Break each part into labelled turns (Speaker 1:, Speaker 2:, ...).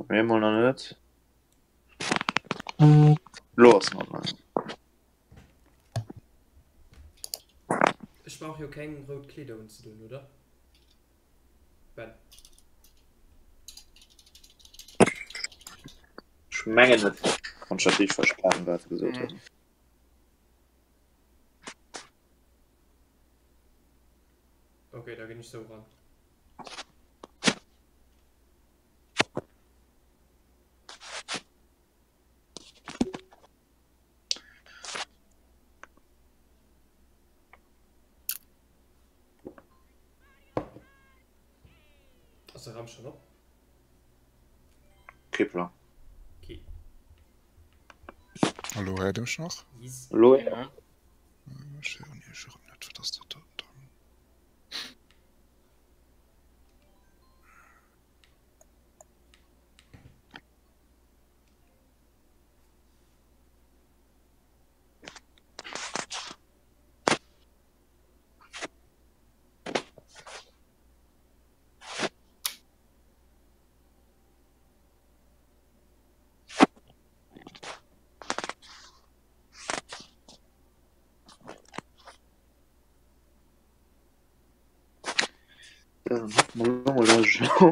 Speaker 1: Mir mol nach net. Lo ass en online.
Speaker 2: Ech brauch jo keng rout Kleeder unzedun, oder? Ben.
Speaker 1: Ech mengen net, wann ech dat richteg verstanen, wat de gesot hues.
Speaker 2: Ok, da ginn ech sou ran. Ass de Raum schon op?
Speaker 1: Kee Plan.
Speaker 2: Okay.
Speaker 3: Hallo, héiert Dir mech nach?
Speaker 2: Yes.
Speaker 1: Elo
Speaker 4: Ja.
Speaker 3: Ech héieren Iech erëm net. Wat ass dat dann?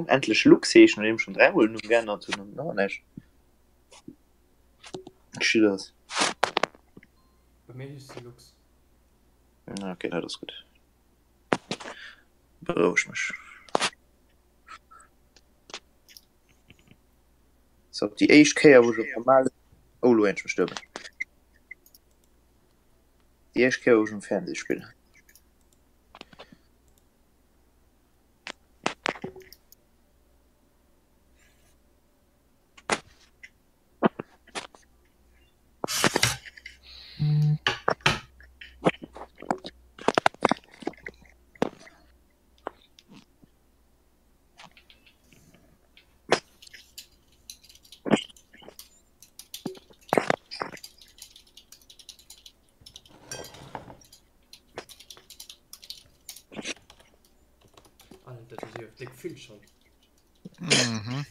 Speaker 1: Endlech Lux heeschen, nodeem ech schon dräimol den Numm geännert hunn an nach näischt geschitt ass.
Speaker 2: Bei mir heescht se Lux.
Speaker 1: Okay, dat ass gutt. Beroueg mech. So, déi éischt Kéier, wou ech op normale. Oh, lo héieren ech mech duebel. Déi éischt Kéier, wou ech um Fernseh spillen.
Speaker 2: Alter, dat ass jo déck vill schon.
Speaker 3: Mhm.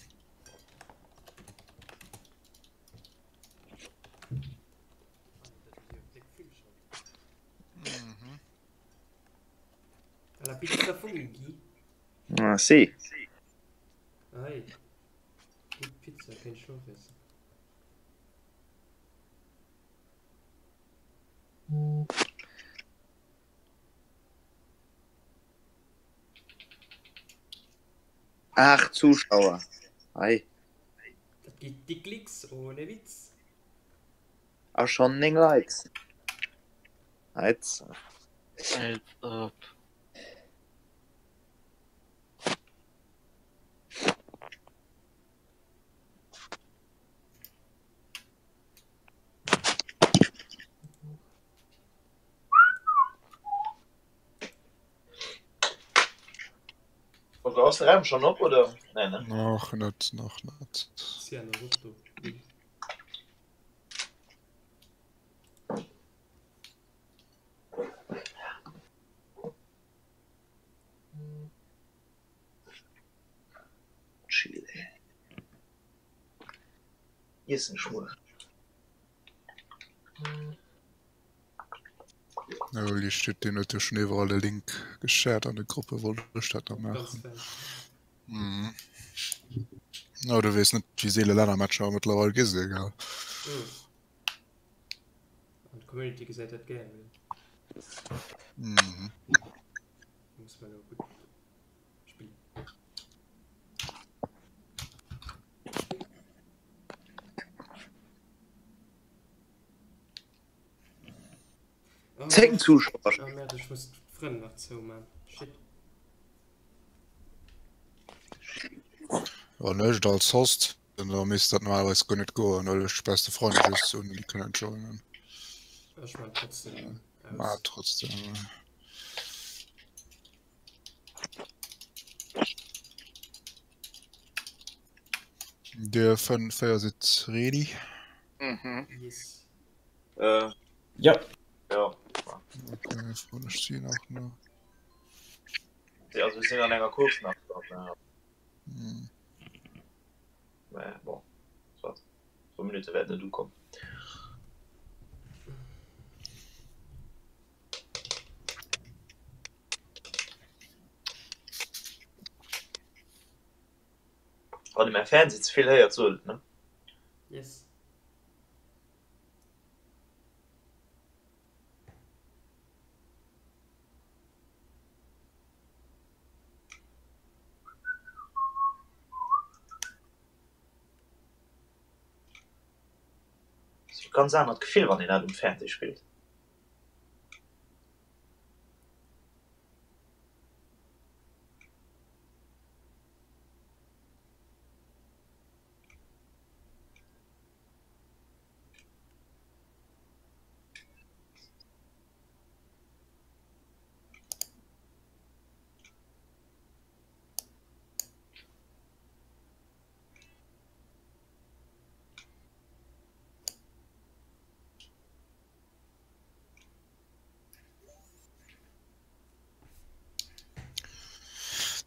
Speaker 3: Mhm.
Speaker 2: Alla pizza funghi.
Speaker 1: Ah, si.
Speaker 2: Ei. Gutt Pizza kéint ech och iessen.
Speaker 1: Aacht Zuschauer, hei.
Speaker 2: Dat gi dick Klicks, ohne Witz.
Speaker 1: A schonn 9 Likes. Heiz.
Speaker 4: Als ob.
Speaker 1: Also ass de Raum schon op oder? Nee, ne?
Speaker 3: Nach net, nach net.
Speaker 2: Sian ass och do.
Speaker 1: Chill. Iessen ech muer.
Speaker 3: Holy shit, deen huet jo schon iwwerall de Link geshared an de Gruppe, wollt ech dat nach maachen. Mhm. No, du weess net, wéi seele Lännermatcher mëttlerweil gi sinn, gell?
Speaker 2: Mhm. An d'Community gesäit dat gär, oder?
Speaker 3: Mhm.
Speaker 2: Muss man och gutt spillen.
Speaker 1: 10 Zuschauer.
Speaker 2: Oh merde, ech muss d'Frënn nach zouman. Shit.
Speaker 3: Wann ech et als Host, da misst dat normalerweis guer net goen, well ech beste Freunde just hunn, déi kënnen joinen.
Speaker 2: Ech man trotzdem
Speaker 3: aus. Ma trotzdem. Dir 5, 4 sidd ready?
Speaker 1: Mhm.
Speaker 2: Yes.
Speaker 1: Äh,
Speaker 5: Ja.
Speaker 1: ja.
Speaker 3: Okay, Freunde, ech ziehen auch nach.
Speaker 1: Also wir sinn an enger Kurve nach dran.
Speaker 3: Hm.
Speaker 1: Mä bon, soit. Zwou Minutte wäerten net ukommen. Wann ee mäi Fernseh ze vill héiert, sot et, ne?
Speaker 2: Yes.
Speaker 1: Ass e ganz anert Gefill wann een dat um Fernseh spillt.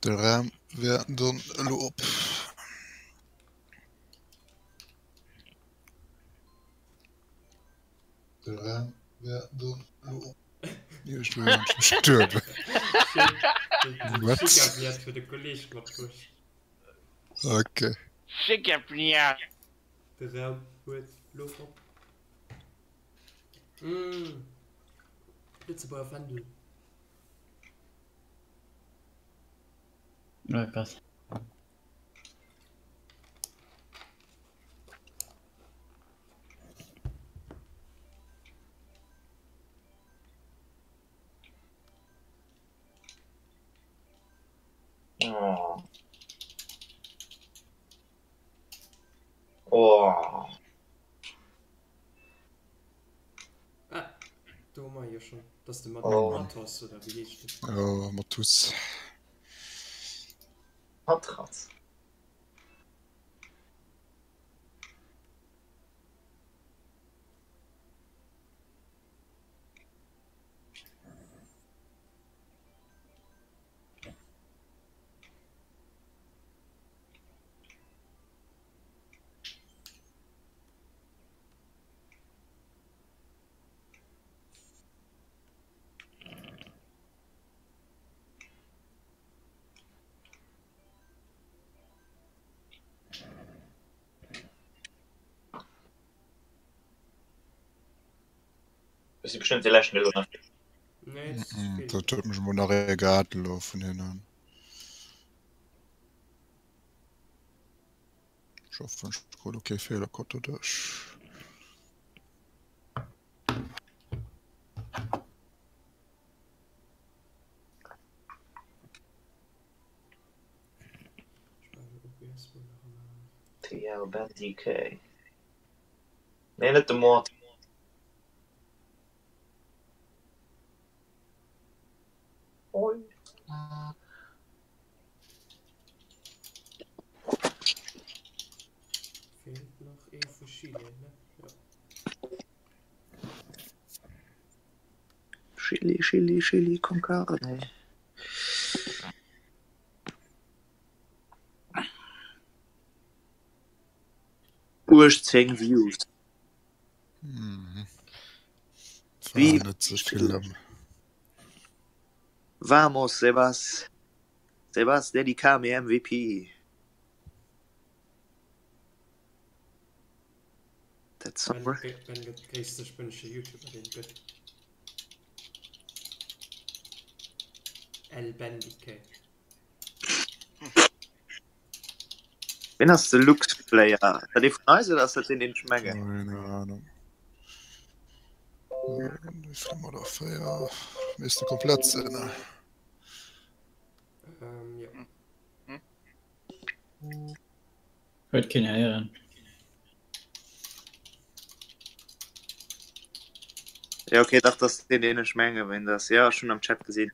Speaker 3: De Raum wär dann elo op. De Raum wär dann elo op. Okay.
Speaker 2: De Raum huet lo op. Mmh. Lëtzebuerger Fändel.
Speaker 4: Oh Gott.
Speaker 1: Oh. Oh.
Speaker 2: Ah, do hu mer jo schon. Dat ass de Mat oh. Matos oder wéi heescht
Speaker 3: den? Oh, Matus.
Speaker 1: Matratz. Dat si bestëmmt déi leschten, déi elo nach.
Speaker 2: Nee, dat ass vill.
Speaker 3: Dat huet mech emol nach ee gehat elo vun hinnen. Ech hoffen, ech krut elo kee Feelercode doduerch.
Speaker 2: Ech maachen OBS mol nach ëmmer an.
Speaker 1: TL Ben DK. Nee, net de Mord. Oi.
Speaker 2: Feelt nach ee vu Chile, ne? Jo.
Speaker 1: Chili, Chili, Chili con carne. 18 Views.
Speaker 3: Mhm.
Speaker 1: Wie-
Speaker 3: War net ze vill. Ähm,
Speaker 1: Vamos, Sebas. Sebas, dedicame MVP. That's
Speaker 2: Ben,
Speaker 1: somewhere.
Speaker 2: ben gëtt gréisste spuenesche YouTuber, deen et gëtt. El Bendique.
Speaker 1: Wien ass de Lux Player? Ass dat ee vun eis oder ass dat deen, deen ech mengen?
Speaker 3: Keine Ahnung. Wéi vill hu mer da? 4 misste komplett sinn.
Speaker 2: Ähm, jo.
Speaker 4: Huet keen héieren.
Speaker 1: Ja, okay, dach, dat ass deen, deen ech mengen, wien dat ass. Ja, ech hunn am Chat gesinn.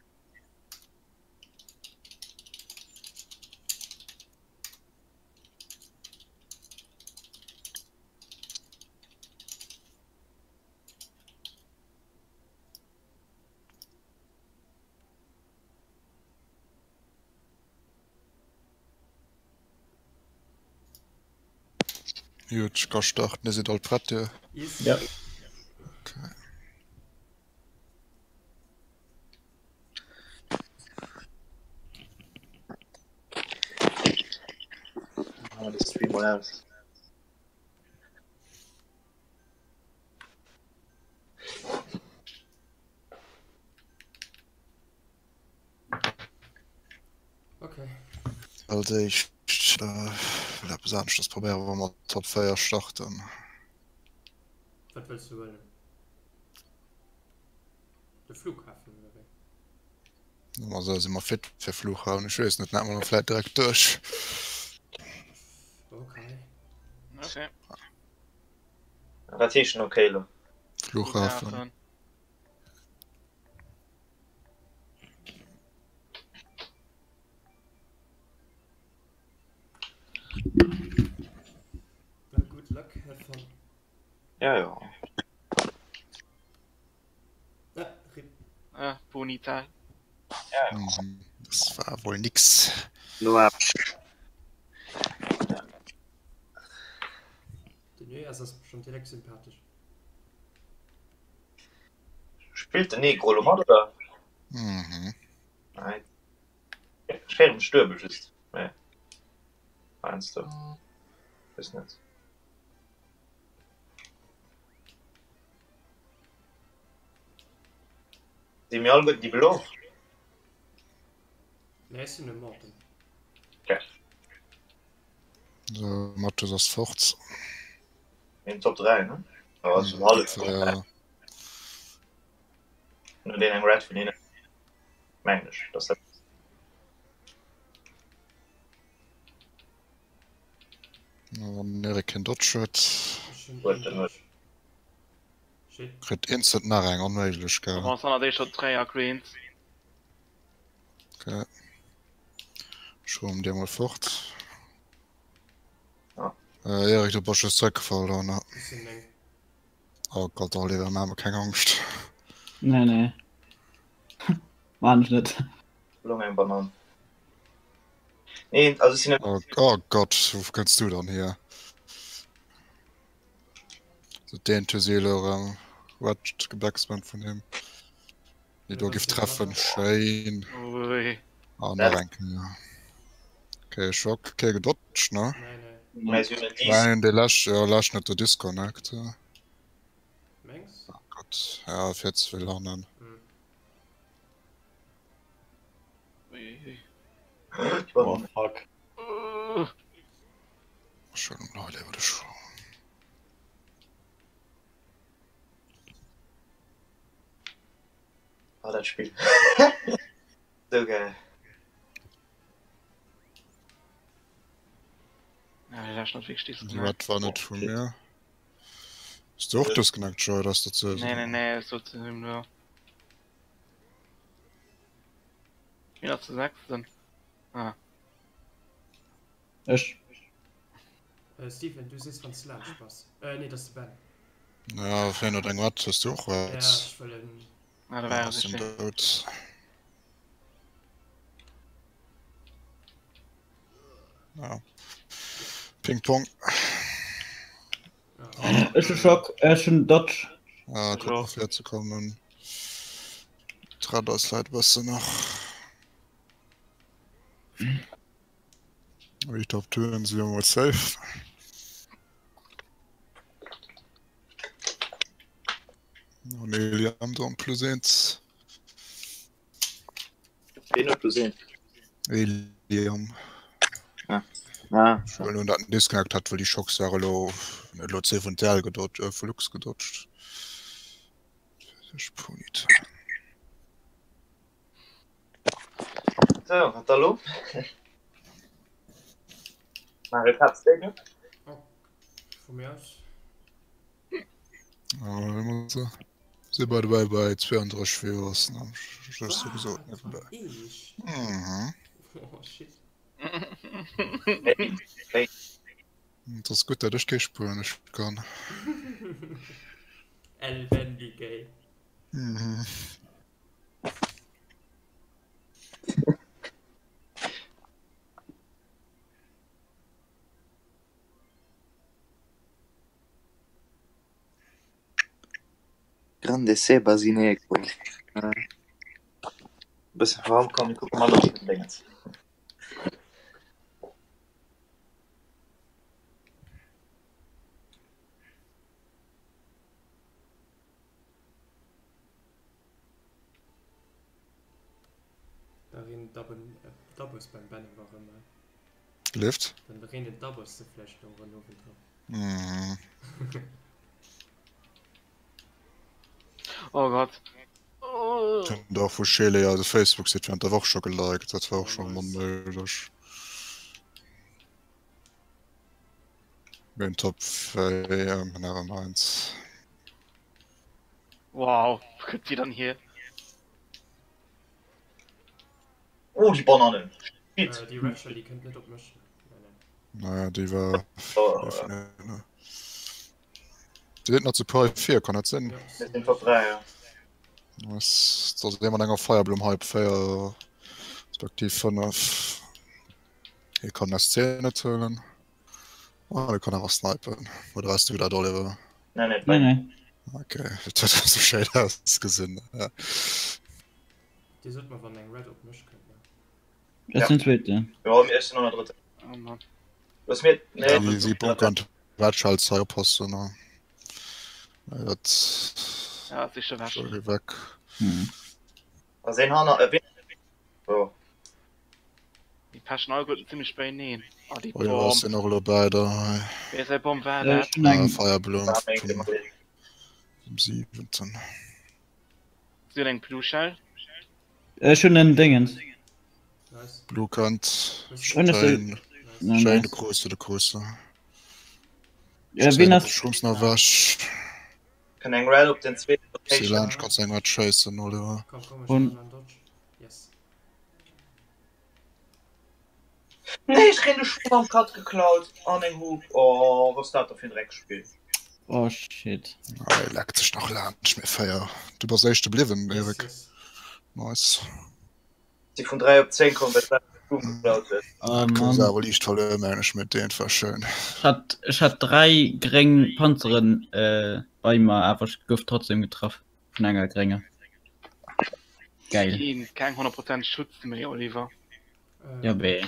Speaker 3: Jut, ech ka starten. Dir sidd all prett, jo?
Speaker 2: Yes.
Speaker 4: Ja.
Speaker 3: Okay.
Speaker 1: Ah, de Stream mol aus.
Speaker 2: Okay.
Speaker 3: Als éischt wëll eppes aneschters probéieren, wa mer Top 4 starten.
Speaker 2: Wat wëlls du huelen? De Flughafen oder wéi?
Speaker 3: Also si mer fit fir Flughafen? Ech weess net, net mer vläit direkt duerch.
Speaker 2: Okay.
Speaker 5: Okay.
Speaker 1: Wat heescht denn okay lo?
Speaker 3: Flughafen.
Speaker 5: Flughafen.
Speaker 2: Well good luck, have fun.
Speaker 1: Ja, ja.
Speaker 2: Ah, rip.
Speaker 5: Ah, Ponytail.
Speaker 1: Ja, ja.
Speaker 3: Mhm. Das war wohl nix.
Speaker 1: No ab.
Speaker 2: Den Julias ass schon direkt sympathesch.
Speaker 1: Spillt den Negro lo mat oder?
Speaker 3: Mhm.
Speaker 1: Nein. Ech héieren dech duebel just. Mä heiansdo. Weess net. Si mir alleguerten déi blo?
Speaker 2: Nee, ech sinn e Morten.
Speaker 1: Okay.
Speaker 3: So, Mathis ass fort.
Speaker 1: Mir hunn Top 3, ne? Oh, also
Speaker 3: Mhm,
Speaker 1: hallef
Speaker 3: Top
Speaker 1: Top 3.
Speaker 3: 4.
Speaker 1: Nur deen eng Red vun hinnen. Mengen ech, dass dat.
Speaker 3: Wann Erik keen Dodge huet.
Speaker 2: Ech hunn
Speaker 1: Huet
Speaker 2: een
Speaker 1: en net.
Speaker 2: Dodge. Shit.
Speaker 3: Kritt instant nach eng, onméiglech, gell?
Speaker 5: Vincent hat éischter 3 a Greens.
Speaker 3: Okay. Ech huelen dir mol fort.
Speaker 1: Ah.
Speaker 3: Äh, Erik, du bass just zréckgefall do, ne?
Speaker 2: Ech sinn 9.
Speaker 3: Oh Gott, Oliver, maach mer keng Angscht.
Speaker 4: Nee, nee. Maan ech net.
Speaker 1: Long eng Banan. Nee, also ech sinn
Speaker 3: Oh, oh Gott, wou kënns du dann hier? So, den Tusil erëm. Red gebackspammt vun him. Déi do giff treffen. Schéin.
Speaker 5: Ui.
Speaker 3: Ah, nach eng Kéier. Okay, Schock. Okay, gedodged, ne?
Speaker 2: Nee, nee.
Speaker 1: Mä si hunn en Dis.
Speaker 3: Nein, dee lescht, ja, leschten huet de Disconnect.
Speaker 2: Mengs?
Speaker 3: Oh Gott, ja, fir ze vill hannen.
Speaker 2: Hm.
Speaker 5: Ui, ui.
Speaker 4: Oh, fuck.
Speaker 5: ui.
Speaker 3: Schön, Leute, iwwer de Show.
Speaker 1: Ah, dat Spill. Sou geil.
Speaker 5: Ja, déi leschten hat wierklech
Speaker 3: Die
Speaker 5: disconnect.
Speaker 3: Red war net vu mir. Ist du och disconnect, Joy, dass du zu.
Speaker 5: Nee, nee, nee, ech sot zu him nur. Wien ass de sechsten? Ah,
Speaker 4: Ech.
Speaker 2: Äh, Steven, du sees wann s laanscht bass. Äh, nee, dat ass de Ben.
Speaker 3: Ja, fir huet eng Red, hues du och
Speaker 2: Ja,
Speaker 3: Red?
Speaker 2: ech wëll en.
Speaker 5: ah, da war
Speaker 3: Ja,
Speaker 5: er
Speaker 3: sinn
Speaker 5: sicher.
Speaker 3: dout. Ja. Ping Pong.
Speaker 2: Ah.
Speaker 4: Ech hu Schock, ech hunn Dodge.
Speaker 3: Ja,
Speaker 5: Ech
Speaker 3: kuck
Speaker 5: och.
Speaker 3: fir ze kommen. Trett eis Leit e bëssen nach. Wéi Top 2 si mol safe. An Eliam dann plus 1.
Speaker 1: Ween huet plus 1?
Speaker 3: Eliam.
Speaker 1: Ah. Ah.
Speaker 3: Ech wëll nun dat en Disconnect hat, well déi Schocks ware lo net lo zwee vun TL gedodged, äh, vu Lux gedodged. Ech Ponyta.
Speaker 1: So, wat da lo? Mario Kart Stadium?
Speaker 2: Oh, vu mir aus.
Speaker 3: Ja, immer so. Si by the way bei 32 Viewers, ne? Just so gesot nebenbei.
Speaker 2: Eech?
Speaker 3: Mhm.
Speaker 2: Oh, shit.
Speaker 1: Hey, hey.
Speaker 3: Et ass gutt, dat ech kee Spuenesch kann.
Speaker 2: El Bendigay.
Speaker 3: Mhm.
Speaker 1: Grande Seba Sinego. Bëssen voran komm, kucke mer nach den Dingens.
Speaker 2: Da reen d'Abos beim Ben awer erëm.
Speaker 3: Lift?
Speaker 2: Dann reenen d'Abos se vläicht elo erëm owend erëm.
Speaker 3: Mhm.
Speaker 5: Oh Gott. Oh.
Speaker 3: Hunn der vu Scheele eise Facebook-Site während der Woch scho geliked, dat war och
Speaker 2: Oh,
Speaker 3: scho
Speaker 2: nice.
Speaker 3: onméiglech. Mir hunn Top 4, nevermind.
Speaker 5: Wow, wo kënnt déi dann hier?
Speaker 1: Oh, déi Bananen. Shit.
Speaker 2: Äh, déi Ratcher, déi kënnt net op mech. Nee, nee.
Speaker 3: Naja, déi war
Speaker 1: Oh,
Speaker 3: Déi sinn nach zu Pal 4, kann dat sinn?
Speaker 2: Ja,
Speaker 1: mir sinn Top 3, ja.
Speaker 3: Nice. Da si mat enger Feierblumm hei op 4, respektiv 5. Hie kann SC net huelen. Ah, de kann awer snipen. Oder wars du dat, Oliver?
Speaker 1: Nee, nee,
Speaker 4: Nee, nee.
Speaker 3: Okay, dat huet awer sou schéin ausgesinn. Ja.
Speaker 2: Dir sot mer, wann eng Red op mech kënnt, ne?
Speaker 4: Ech
Speaker 1: Ja.
Speaker 4: sinn Zweeten.
Speaker 1: Ja, mir ech sinn an der drëtter.
Speaker 5: Oh Mann.
Speaker 1: Du hast mir. Nee,
Speaker 3: Si, si bunkern d'Wetschalz hei oppassen. Ne? Ja, dat
Speaker 5: Ja, sicher weg.
Speaker 3: schon weg.
Speaker 4: Hm.
Speaker 1: Also een hanner. Äh, oh.
Speaker 5: Déi pechen alleguerten zimmlech beieneen. Oh, déi
Speaker 3: Oliver ass
Speaker 5: Bomb.
Speaker 3: jo nach elo bäi der hei.
Speaker 5: Wéi säi Bomb war
Speaker 4: Äh,
Speaker 5: dat?
Speaker 4: ech hunn eng.
Speaker 3: Äh, Feierblumm
Speaker 1: War eng
Speaker 3: vum, vum siwenten.
Speaker 5: Si huet eng Blue Shell.
Speaker 4: Ech hunn en Dingens.
Speaker 2: Nice.
Speaker 3: Blue kënnt.
Speaker 4: Hunn ech se.
Speaker 3: Schéin,
Speaker 4: Na,
Speaker 3: schéin, de
Speaker 4: nice.
Speaker 3: Kruse, de Kruse.
Speaker 4: Ja, wien ass.
Speaker 3: Schrumps nach ewech.
Speaker 1: Kann eng Red op den zweeten
Speaker 3: Si
Speaker 1: Location.
Speaker 3: laanscht kanns eng Red chasen, Oliver.
Speaker 2: Komm, komm, ech
Speaker 4: Hun.
Speaker 2: man an Dodge. Yes.
Speaker 1: Nee, ech kréien de Schroom am Cut geklaut an eng Hoop. Oh, was dat da fir en Dreckspill.
Speaker 4: Oh shit.
Speaker 3: Ei, leckt sech nach laanscht, mir 4. Du bass éischte bliwwen,
Speaker 2: Yes,
Speaker 3: Eric.
Speaker 2: yes.
Speaker 3: Nice.
Speaker 1: Si vun 3 op 10 komm, well d'Welt de Schroom geklaut huet.
Speaker 4: Oh
Speaker 3: Krus
Speaker 4: Mann.
Speaker 3: awer liicht verluer, mengen ech, mit deen war schön.
Speaker 4: Ech hat, ech hat 3 gréng Panzeren äh, bei mer, awer ech gouf trotzdem getraff vun enger grénger. Geil.
Speaker 5: Keen, keng 100% Schutz méi, Oliver.
Speaker 4: Ja, wéi.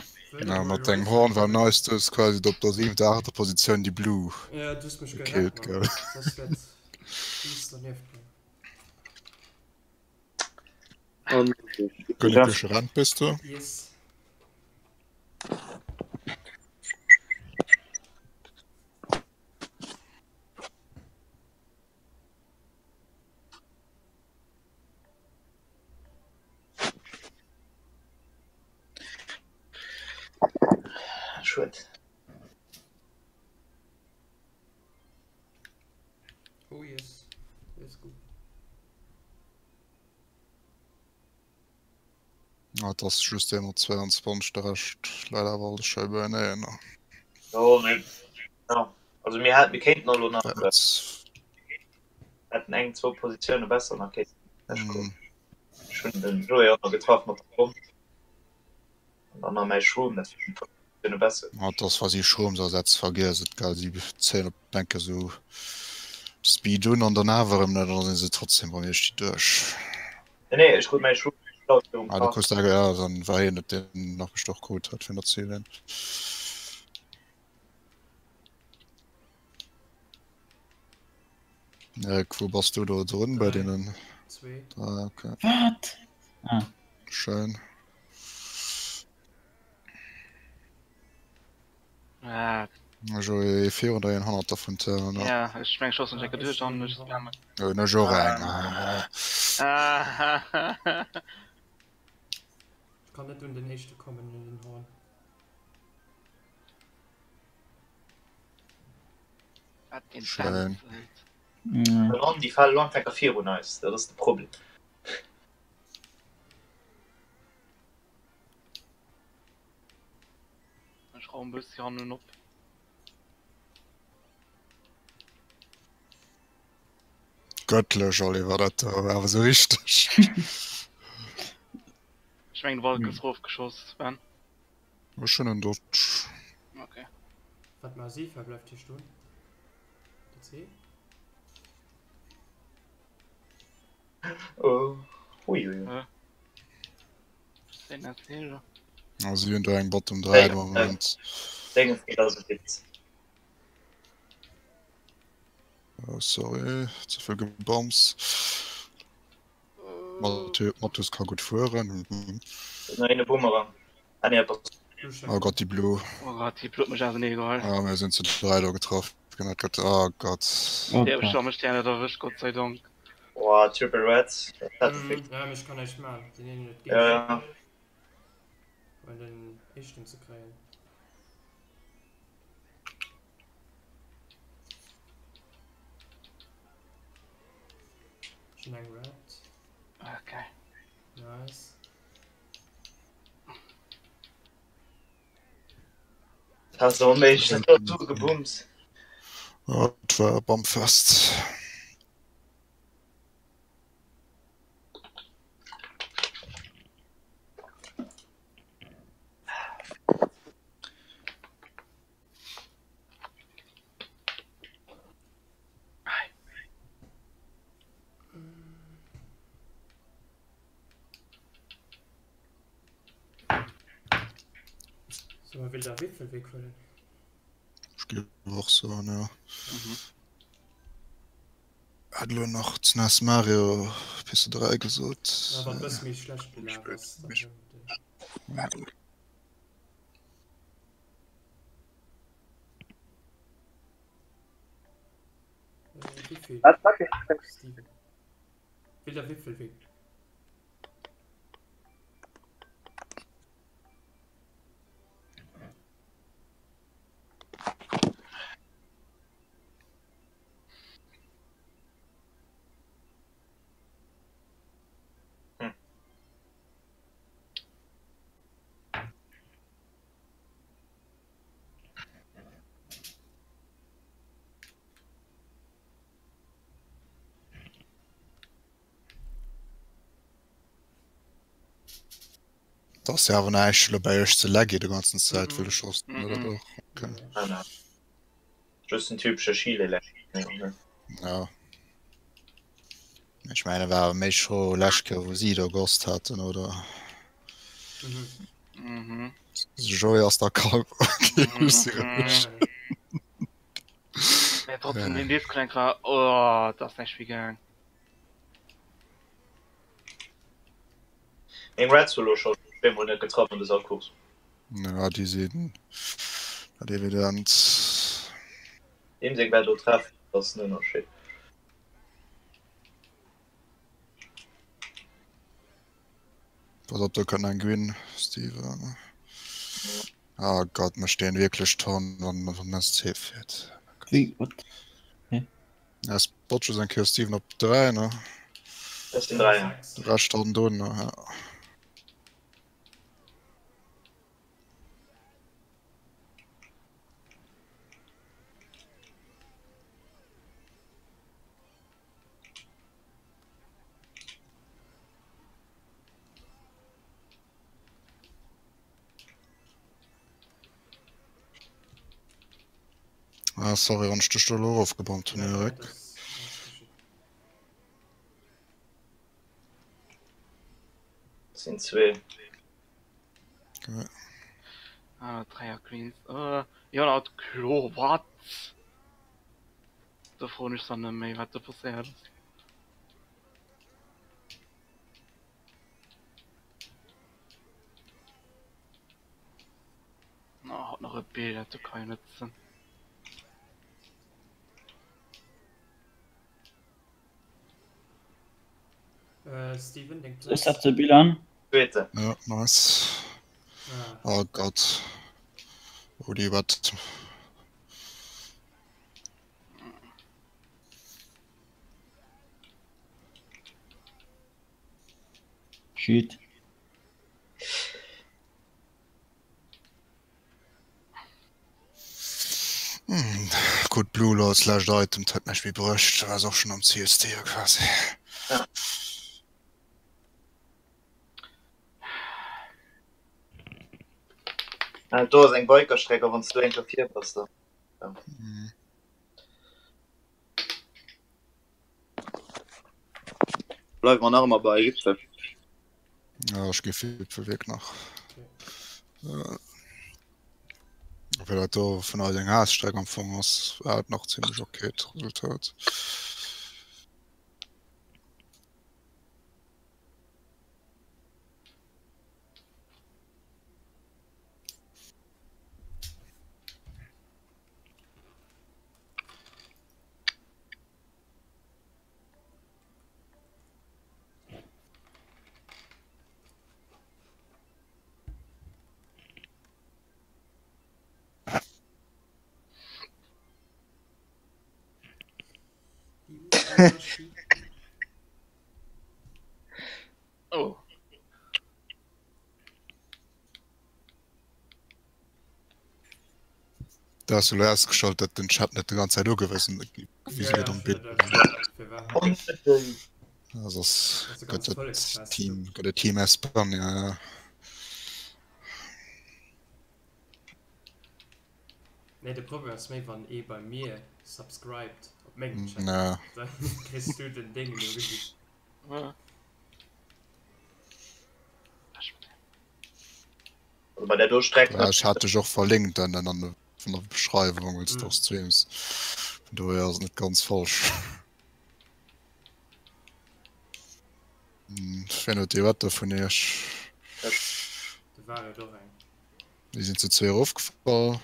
Speaker 3: Ja, mat dengem Horn war nice, du hues quasi op der siwenter, aachter Positioun déi Blue
Speaker 2: Ja, du hues mech
Speaker 3: gekillt,
Speaker 2: gehackt, Mann.
Speaker 3: gell.
Speaker 2: Soss wär d'Biest dernieft komm.
Speaker 3: Königliche Rand bist du?
Speaker 2: Yes.
Speaker 1: Schued.
Speaker 2: Oh yes. Let's go.
Speaker 3: Ah, et ass just dee mat 22, de Rescht läit awer alles schéi beieneen.
Speaker 1: Jo, mee ja. Also mir hat, mir kéinten elo nach
Speaker 3: Dat
Speaker 1: hätten eng, zwou Positioune besser nach kéinten ech kommen.
Speaker 3: mm.
Speaker 1: Ech hunn den Joé och nach getraff mat der Bomm an dann nach mäi Schroom, dat sinn Positioune besser.
Speaker 3: Ah, et ass wa si Schrooms ersetzt, vergiess et, gell, si zéien op d'Bänke sou Speed un an dann awer erëm net, an da sinn se trotzdem erëm iergendwéi duerch.
Speaker 1: Nee, nee, ech krut mäi Schroom geklaut virum
Speaker 3: Ah, du
Speaker 1: Cut.
Speaker 3: krus da, ja, dann war hien et, deen nach bestoch krut huet, fir net ze healen. Eric, wou bass du do drun bei
Speaker 2: 3,
Speaker 3: deenen?
Speaker 2: 2.
Speaker 3: Ah, okay.
Speaker 4: Wat? Ah.
Speaker 3: Schön.
Speaker 5: Ah,
Speaker 3: Also ee virun der een hannert der Fontaine. Ne?
Speaker 5: ja, ech meng schoss net
Speaker 2: Ah,
Speaker 5: geduecht
Speaker 2: ech
Speaker 5: an
Speaker 2: sinn
Speaker 5: ech
Speaker 2: dran.
Speaker 3: Oh, ne jo eng.
Speaker 5: Ah.
Speaker 2: Ich kann net un den éischte kommen un den Horn.
Speaker 5: Wat een
Speaker 3: Schön.
Speaker 5: Tänzelt.
Speaker 4: Ja.
Speaker 1: An déi fale Langfänker virun eis, dat ass de Problem.
Speaker 5: Ech raum bëssi hannen op.
Speaker 3: Göttlech, Oliver, dat do war awer sou richteg.
Speaker 5: Ech mengen de Walk ass rofgeschoss, Sven.
Speaker 3: Ech hunn en Dodge.
Speaker 5: Okay.
Speaker 2: Wat mar Sifa bleift hier stoen. Dat C.
Speaker 1: Oh. Ui, ui.
Speaker 5: Ja. Den Erzähler.
Speaker 3: Ah, si hunn do eng Bottom 3 de Moment.
Speaker 1: Dingens geet also Witz.
Speaker 3: Oh, sorry, ze vill Gebams. Mathieu, Mathus ka gutt fueren. Mhm.
Speaker 1: Nach een Boomerang. Ah, nee, pass.
Speaker 3: Oh Gott, déi Blue.
Speaker 5: Oh Gott, déi Blue huet mech ausenee geholl.
Speaker 3: Ah, mir sinn zu 3 do getraff. Genau, Gott, oh Gott.
Speaker 5: Déi huet mech net erwëscht, Gott sei Dank.
Speaker 1: Oh, Triple Reds. Dat
Speaker 2: mm,
Speaker 1: fix.
Speaker 2: Ja, ech kann näischt maachen. Den een huet
Speaker 1: Ja, ja.
Speaker 2: An den éischten ze kréien. Schon eng Red.
Speaker 5: Okay.
Speaker 2: Nice.
Speaker 1: Hast du méi dazu gebumst?
Speaker 3: Oh, dat war Bamfest.
Speaker 2: So, man will da Wipfelweg huelen.
Speaker 3: Ech géif och soen, ja.
Speaker 5: Mhm.
Speaker 3: Hat elo nach d'SNES Mario Piste 3 gesot.
Speaker 2: Ja, wann e bësse méi schlecht gelaf ass, dann huelen wir den. Äh, wéi vill? Steven. Will der Wipfelweg.
Speaker 1: Hm.
Speaker 3: Dat ass jo awer näischt elo bei iech ze laggy de ganzen Zäit,
Speaker 5: Mhm.
Speaker 3: wëll ech och soen, oder
Speaker 5: Mhm.
Speaker 3: doch? Okay.
Speaker 1: Nein, nein. Just den typesche Chile.
Speaker 3: Ja. Ech meine war méi scho lescht Kéier wou si do Ghost haten, oder?
Speaker 2: Mhm.
Speaker 5: Mhm.
Speaker 3: Joé ass da krank
Speaker 5: Mhm.
Speaker 3: ginn.
Speaker 5: Ja, trotzdem, den Disconnect war, oh, das ist nicht wie gegangen.
Speaker 1: Eng Red Solo schon zweimal net getroffen an dëser Course.
Speaker 3: Ja, déi sinn dat evident.
Speaker 1: Deem seng war do treffen, das ist en Ënnerscheed.
Speaker 3: Pass op, do kënnt eng Gwyn, Steven. Ah Gott, mir stehen wierklech Tonn, wann wann SC fiert.
Speaker 4: Wéi, what?
Speaker 3: Ja, spot just eng Kéier Steven op 3, ne?
Speaker 1: Das sind drei. ja.
Speaker 3: De Rescht dann do, ne? Ja. Ah, sorry, wann ech dech do elo erofgebommt hunn, Erik.
Speaker 1: Das sind zwei.
Speaker 3: Okay.
Speaker 5: Ah, Dreier Queens. Äh, ja, hat Klo, wat? Da froen ech dann net méi, wat do passéiert ass. Na, haut nach e Bild, dat do kann jo net sinn.
Speaker 2: Äh, Steven, deng
Speaker 4: Ech
Speaker 2: Platz.
Speaker 4: setze Bill an.
Speaker 1: Zweete.
Speaker 3: Ja, nice.
Speaker 2: Ah,
Speaker 3: Oh Gott. Oh, die wat.
Speaker 4: Shit.
Speaker 3: Hm, gutt, Blue Lord slash Item huet näischt méi bruecht. War och schon am CSD jo quasi.
Speaker 1: Ah, do ass eng Bikerstreck, a wann s du eng Kéier vir bass, da.
Speaker 3: Hm.
Speaker 1: Bleiwe mer nach ëmmer bei Wipfel.
Speaker 3: Ja, ech gi fir Wipfel wierk nach. Well dat do vun eis eng Haasstreck am Fong ass, war et nach zimmlech okay d'Resultat.
Speaker 5: Oh.
Speaker 3: Da hast du lo ausgeschalt, dat den Chat net de ganz Zäit ugewisen gewisen gëtt am Bild. Ja, soss gëtt et Team, gëtt et Team Espanja. Ja.
Speaker 2: Nee, de Problem ass méi wann ee bei mir subscribed op mengem Chat,
Speaker 3: Ja.
Speaker 2: dann kriss du den Ding elo gewisen.
Speaker 5: Ja.
Speaker 1: Also bei der do Streck
Speaker 3: Ja, ech hat dech och verlinkt dann an der vun der Beschreiwung, well s du och streams. Vun dohier ass et net ganz falsch. Wien huet déi Wetter vun iech?
Speaker 2: Do war et och eng.
Speaker 3: Déi sinn zu zwee erofgefall.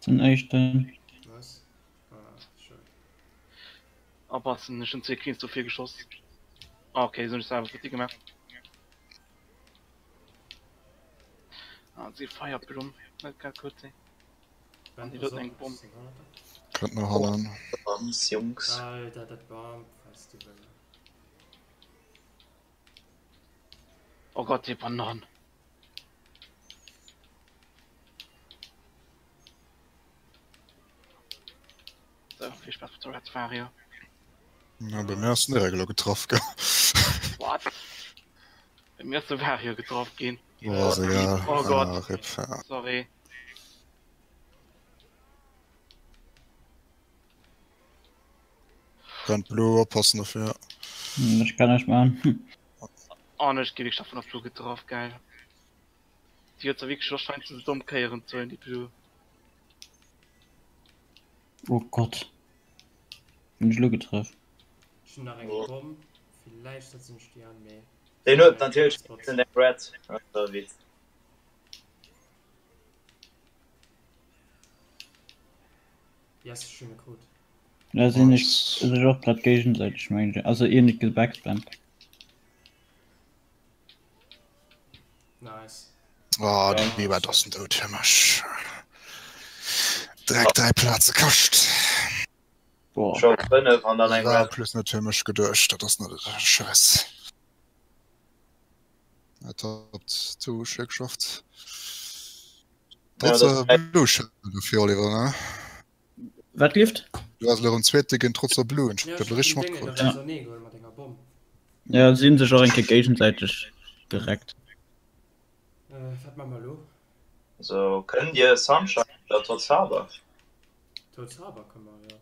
Speaker 4: Den éischten.
Speaker 2: Was? Ah, schued.
Speaker 5: Oppassen, ech hunn zwee Queens dofir geschoss. Ah, okay, se hunn sech selwer futti gemaach. Ah, si Feierblumm, net grad gutt, déi.
Speaker 2: Ben,
Speaker 5: Déi
Speaker 2: pass
Speaker 5: huet eng
Speaker 2: op,
Speaker 5: Bomm.
Speaker 2: seng Hannerter.
Speaker 3: Kënnt no hannen.
Speaker 1: Bams, Jungs.
Speaker 2: Alter, dat Bomb Festival.
Speaker 5: Oh Gott, déi Banan. So, vill Spaß mit der Red Vario.
Speaker 3: Ja, bei mir ass den Direkt elo getraff, gell?
Speaker 5: What? Bei mir ass de Vario getraff ginn.
Speaker 3: Oh, ass egal.
Speaker 5: Oh Gott.
Speaker 3: Ah, RIP, ja.
Speaker 5: Sorry.
Speaker 3: Könnt Blue oppassen dafür.
Speaker 4: Hm, Ech kann näischt maachen.
Speaker 5: Oh ne, ech gi wierklech vun der Blue getraff, geil. Déi huet zwar wierklech Loscht heiansdo se ëmkéieren ze huelen, déi Blue.
Speaker 4: Oh Gott. Hun ech lo getraff.
Speaker 2: Ech hun nach eng Bomm, villäicht setzen ech déi an, mee.
Speaker 1: Deen huet natierlech den Red. Dat war e Witz.
Speaker 2: Yes, ech hun e krut.
Speaker 4: Da sinn ech sech och grad géigesäiteg mengen ech. Also een huet gebackspammt.
Speaker 2: Nice.
Speaker 3: Oh, den Weber ass den dout fir mech. Dreck 3 Plaze kascht.
Speaker 4: Boah.
Speaker 1: Scho 5 an dann eng
Speaker 3: War
Speaker 1: Red.
Speaker 3: plus net fir mech geduecht, dat ass net Scheiß. Dat habt du schéi geschafft.
Speaker 1: Ja,
Speaker 3: Trotz
Speaker 1: dat-
Speaker 3: der Blue Shell dofir, Oliver, ne?
Speaker 4: Wat lieft?
Speaker 3: Du hast elo en zweete ginn trotz der Blue. Ich
Speaker 2: Ja,
Speaker 3: hab
Speaker 2: ech
Speaker 3: richtig
Speaker 2: hab den Déngen
Speaker 3: matgeholt.
Speaker 2: nach ausernee geholl mat enger Bomm.
Speaker 4: Ja, si hunn sech och eng Kéier géigesäiteg gereckt.
Speaker 2: Äh, wat man mer elo?
Speaker 1: So, kënnt Dir Sunshine oder Todd Harbor?
Speaker 2: Todd Harbor kënne mer, jo.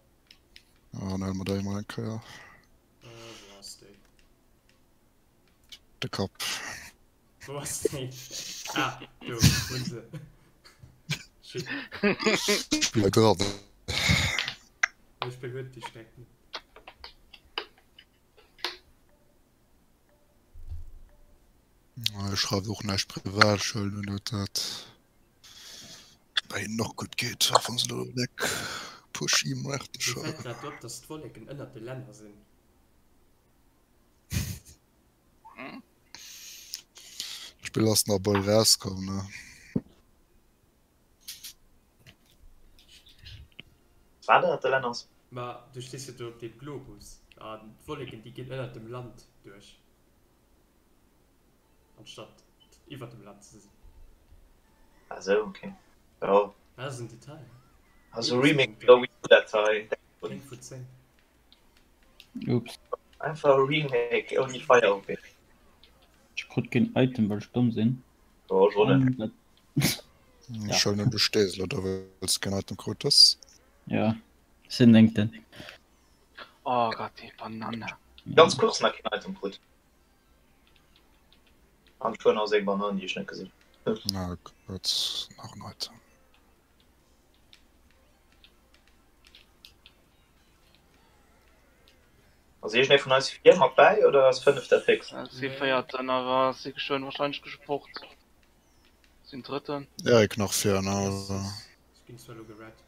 Speaker 3: Ja, dann huele mer déi mol eng Kéier.
Speaker 2: Äh, wou ass déi?
Speaker 3: De Kapp.
Speaker 2: Wou ass déi? Ah, do, hunn se. Shit.
Speaker 3: Spill dran.
Speaker 2: Ech behuet déi Streck net.
Speaker 3: Ech schreift och näischt privat, ech huelen un, datt dat bei hinnen och gutt geet, och wann se elo weg Pushy
Speaker 2: Mir
Speaker 3: Muertecher.
Speaker 2: fält grad op, dass d'Wolleken ënnert de Länner sinn.
Speaker 3: D'Spill ass nach bal rauskomm, ne?
Speaker 1: Wat ënnert de Länner ass?
Speaker 2: Ma du stees jo do op deem Globus an d'Wolleken déi ginn ënnert dem Land duerch, anstatt iwwer dem Land ze sinn.
Speaker 1: Ah sou, okay. Jo.
Speaker 2: Dat ass en Detail.
Speaker 1: Also Remake vun der Wii U Datei.
Speaker 2: 9 vu 10.
Speaker 4: Ups.
Speaker 1: Einfach e Remake ouni Feier op Bild.
Speaker 4: Ech krut keen Item well ech domm sinn.
Speaker 1: Jo, ech och net.
Speaker 3: Ech huelen un du stees elo do wëlls keen Item krut hues.
Speaker 4: Ja, sinn néngten.
Speaker 5: Oh Gott, déi Banane.
Speaker 1: Ganz kurz nach keen Item krut. An ech fueren ass eng Banane, déi ech net gesinn.
Speaker 3: Na gutt, nach en Item.
Speaker 1: Ass iergendee vun eis 4 mat bäi oder ass 5 dat fix?
Speaker 5: Si véierten awer si geschwënn wahrscheinlech gesport. Sinn drëtten.
Speaker 3: Eric nach vir, ne? Oder?
Speaker 2: Ech ginn zwar elo gerett.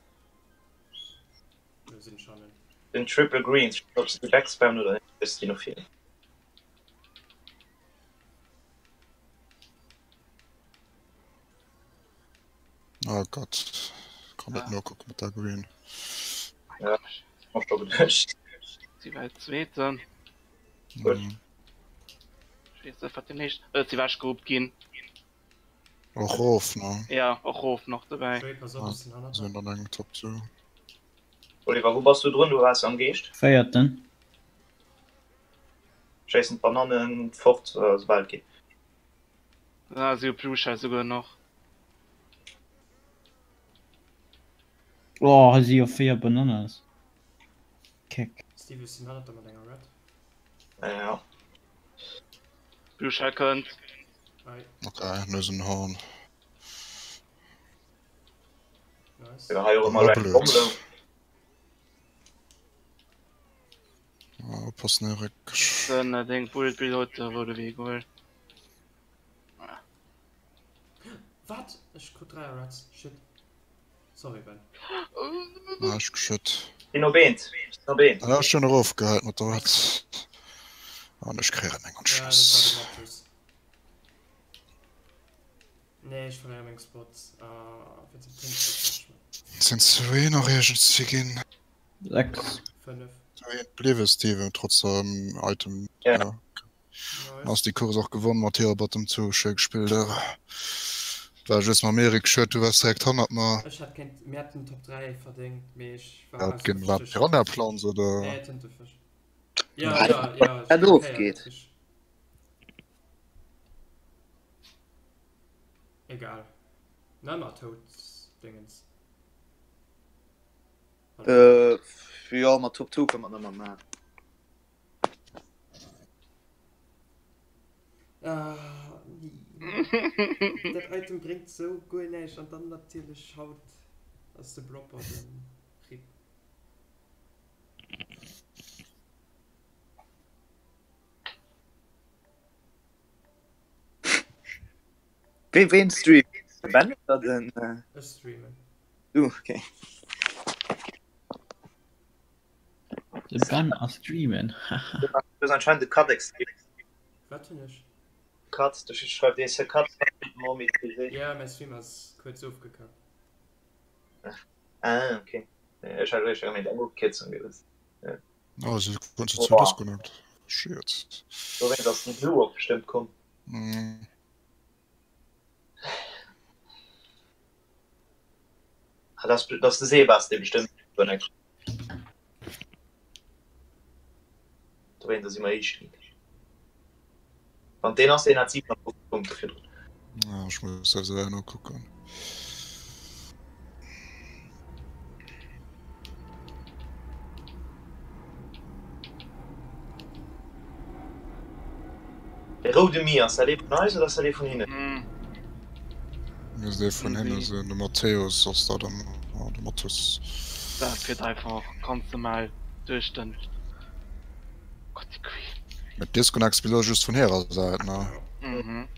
Speaker 2: Lo sinn ech hannen.
Speaker 1: Den Triple Greens, ob se déi wegspammen oder net, ech si no vir.
Speaker 3: Oh Gott, kann net nokucken mat der Green.
Speaker 1: Ja, hab schon geduecht.
Speaker 5: Si war zweeten.
Speaker 1: Gut.
Speaker 3: Mhm.
Speaker 5: Ich weess net, wat den heescht. Äh, si war geropt ginn.
Speaker 3: Och rof, ne?
Speaker 5: Ja, och rof nach dobäi.
Speaker 2: Joey, pass op, ech sinn hannert
Speaker 3: Sinn
Speaker 2: der.
Speaker 3: dann eng Top 2.
Speaker 1: Oliver, wou bass du drun? Du waars am Geescht.
Speaker 4: Véierten.
Speaker 1: Schéissen d'Banannen fort, soubal et geet.
Speaker 5: Ah, si hu Blue Shell souguer nach.
Speaker 4: Oh, hei si jo 4 Bananas. Keck.
Speaker 2: Steve, ech sinn hannert der mat enger Red.
Speaker 1: Ja.
Speaker 5: Blue Shell kënnt.
Speaker 2: Hei.
Speaker 3: Okay, nues en Horn.
Speaker 2: Nice.
Speaker 1: Ja, hei och ëmmer
Speaker 3: Blöd.
Speaker 1: eng Bommel.
Speaker 3: Ah, oppassen, Erik.
Speaker 5: Den äh, Ding Bullet Bill huet de roude Wee geholl.
Speaker 2: Wat? Ech krut 3 Rats. Shit. Sorry Ben.
Speaker 3: Ah, ech geschütt.
Speaker 1: Sinn op eent. Sinn op eent.
Speaker 3: Ah, ech hunn erofgehäit mat der Red. An ech kréien eng an
Speaker 2: Ja, dat war
Speaker 3: Schluss.
Speaker 2: de Mattus. Nee, ech verléiere meng Spots. Ah, wéinst dem Teamspeak.
Speaker 3: Sinn zwee nach iergendswéi ginn.
Speaker 4: 6.
Speaker 2: 5.
Speaker 3: Zwee bliwwe Steven, trotz dem Item.
Speaker 1: Ja.
Speaker 3: Ja. Ass déi Course och gewonn mat hirer Bottom 2 schéi gespillt awer war just mam Erik schued du waars direkt hannert mer.
Speaker 2: Ech hätt kéint mir hätten Top 3 verdéngt mee ech war
Speaker 3: Wat
Speaker 2: aus
Speaker 3: ginn war
Speaker 2: Tëntefësch.
Speaker 3: Piranha Plants oder?
Speaker 2: Nee Tëntefësch. Ja ja ja ech
Speaker 6: Dat
Speaker 2: hat
Speaker 6: ofgeet.
Speaker 2: Kéier Egal. Nemmer Toad Dingens.
Speaker 1: Äh, jo mat Top 2 kann man ëmmer man.
Speaker 2: Ah, nee. Dat Item bréngt sou guer näischt an dann natierlech haut ass de Blopper den Rip.
Speaker 1: Wee ween streamt? De Ben oder den
Speaker 2: Ech streamen.
Speaker 1: Du, okay.
Speaker 4: De Ben ass streamen, haha.
Speaker 1: Du hues anscheinend de Cut extrem.
Speaker 2: Wat hunn ech?
Speaker 1: Cut, du schreift ee Cut Mommy TV.
Speaker 2: Ja, mäi Stream ass kuerz ofgekackt.
Speaker 1: Ah, okay. Ech hat réischt gemengt eng Ofkierzung wier dat.
Speaker 3: Oh, si konnt se zu disconnect. Shit.
Speaker 1: Dowéinst ass den Blue och bestëmmt komm.
Speaker 3: Mm.
Speaker 1: Ah, das, das de Sebas, dee bestëmmt connect. Dowéinst ass ëmmer éischt ginn. Wann deen ass, deen hat 57 Punkte virdrun.
Speaker 3: Ja, ech muss dat selwer nokucken.
Speaker 1: De roude Mi, ass dat ee vun eis oder ass dat ee vun hinnen?
Speaker 5: Mm.
Speaker 3: Muss dee vun hinne sinn, de Matthäus ass dat am, ah, de Matthus.
Speaker 5: Dat fiert einfach ganz normal duerch den Gott, déi Queen.
Speaker 3: Mä d'Disconnects spillt och just vun hirer Säit, ne?
Speaker 5: Mhm.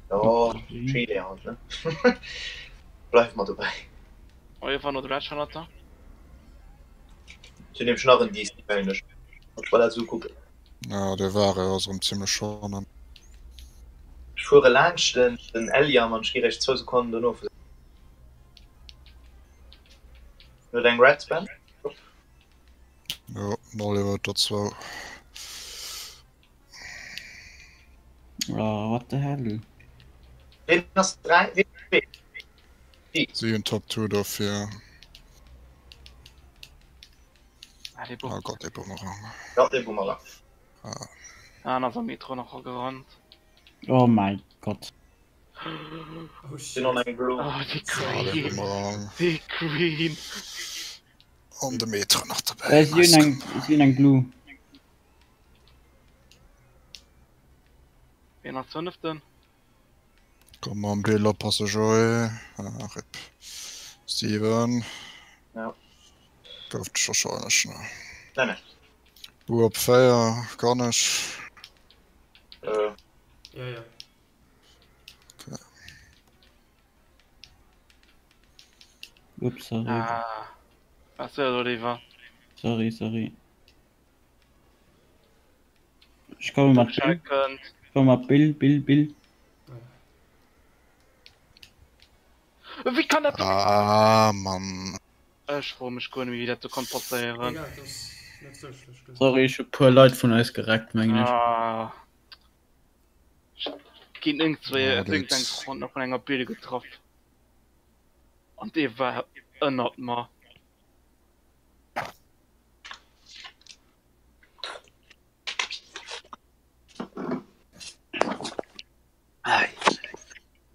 Speaker 1: Jo, Chile halt, ne? Bleiwe mer dobäi.
Speaker 5: Oliver no de Red hannert der.
Speaker 1: Si hunn nämlech nach en DC, mengen ech, wann ech mer dat esou kucken.
Speaker 3: Ja, dee Ware ass erëm zimlech hannen.
Speaker 1: Ech fuere laanscht den, den Eliam an ech gi réischt zwou Sekonnen dono vu. Huet eng Red Ben?
Speaker 3: Jo, den Oliver huet der zwou.
Speaker 4: Oh, what the hell?
Speaker 1: Ween ass 3? Ween ass zwee? Déi.
Speaker 3: Si hunn Top 2 dofir.
Speaker 5: Ah, dee
Speaker 3: Oh
Speaker 5: Bum.
Speaker 3: Gott, dee Bumerang.
Speaker 1: Ja, dee Bumerang.
Speaker 3: Ah.
Speaker 5: Ah, an ass am Metro nach gerannt.
Speaker 4: Oh mein Gott.
Speaker 2: Oh
Speaker 1: Sinn an
Speaker 2: shit.
Speaker 1: engem Blue.
Speaker 5: Oh, déi
Speaker 2: Sorry.
Speaker 3: Ah, dee
Speaker 5: Queen.
Speaker 3: Bumerang.
Speaker 5: Déi Queen.
Speaker 3: An de Metro nach dobäi.
Speaker 4: Äh, si hunn eng, si hunn eng Blue.
Speaker 5: Wien ass fënneften?
Speaker 3: Komm mam Bill oppasse Joé. Ah, rip. Steven.
Speaker 1: Ja.
Speaker 3: Gouf dech wahrscheinlech ne.
Speaker 1: Nee, nee.
Speaker 3: Bu op 4, kann ech.
Speaker 1: Äh.
Speaker 2: Ja, ja.
Speaker 3: Okay.
Speaker 4: Ups, sorry.
Speaker 5: Ah. Was du Oliver?
Speaker 4: Sorry, sorry. Ech komme mat Bill. Ech komme mat Bill, Bill, Bill.
Speaker 5: Wéi kann dat
Speaker 3: Ah, Mann.
Speaker 5: Ech froe mech guer net méi wéi dat do konnt passéieren.
Speaker 2: Egal, dat ass net sou schlecht gewesen.
Speaker 4: Sorry, ech hu puer Leit vun eis gereckt, mengen ech.
Speaker 5: Ah. Ech ginn iergendzwéi
Speaker 3: Ja,
Speaker 5: aus iergendengem
Speaker 3: dat.
Speaker 5: Grond nach vun enger Bill getraff. An dee war ënnert mer.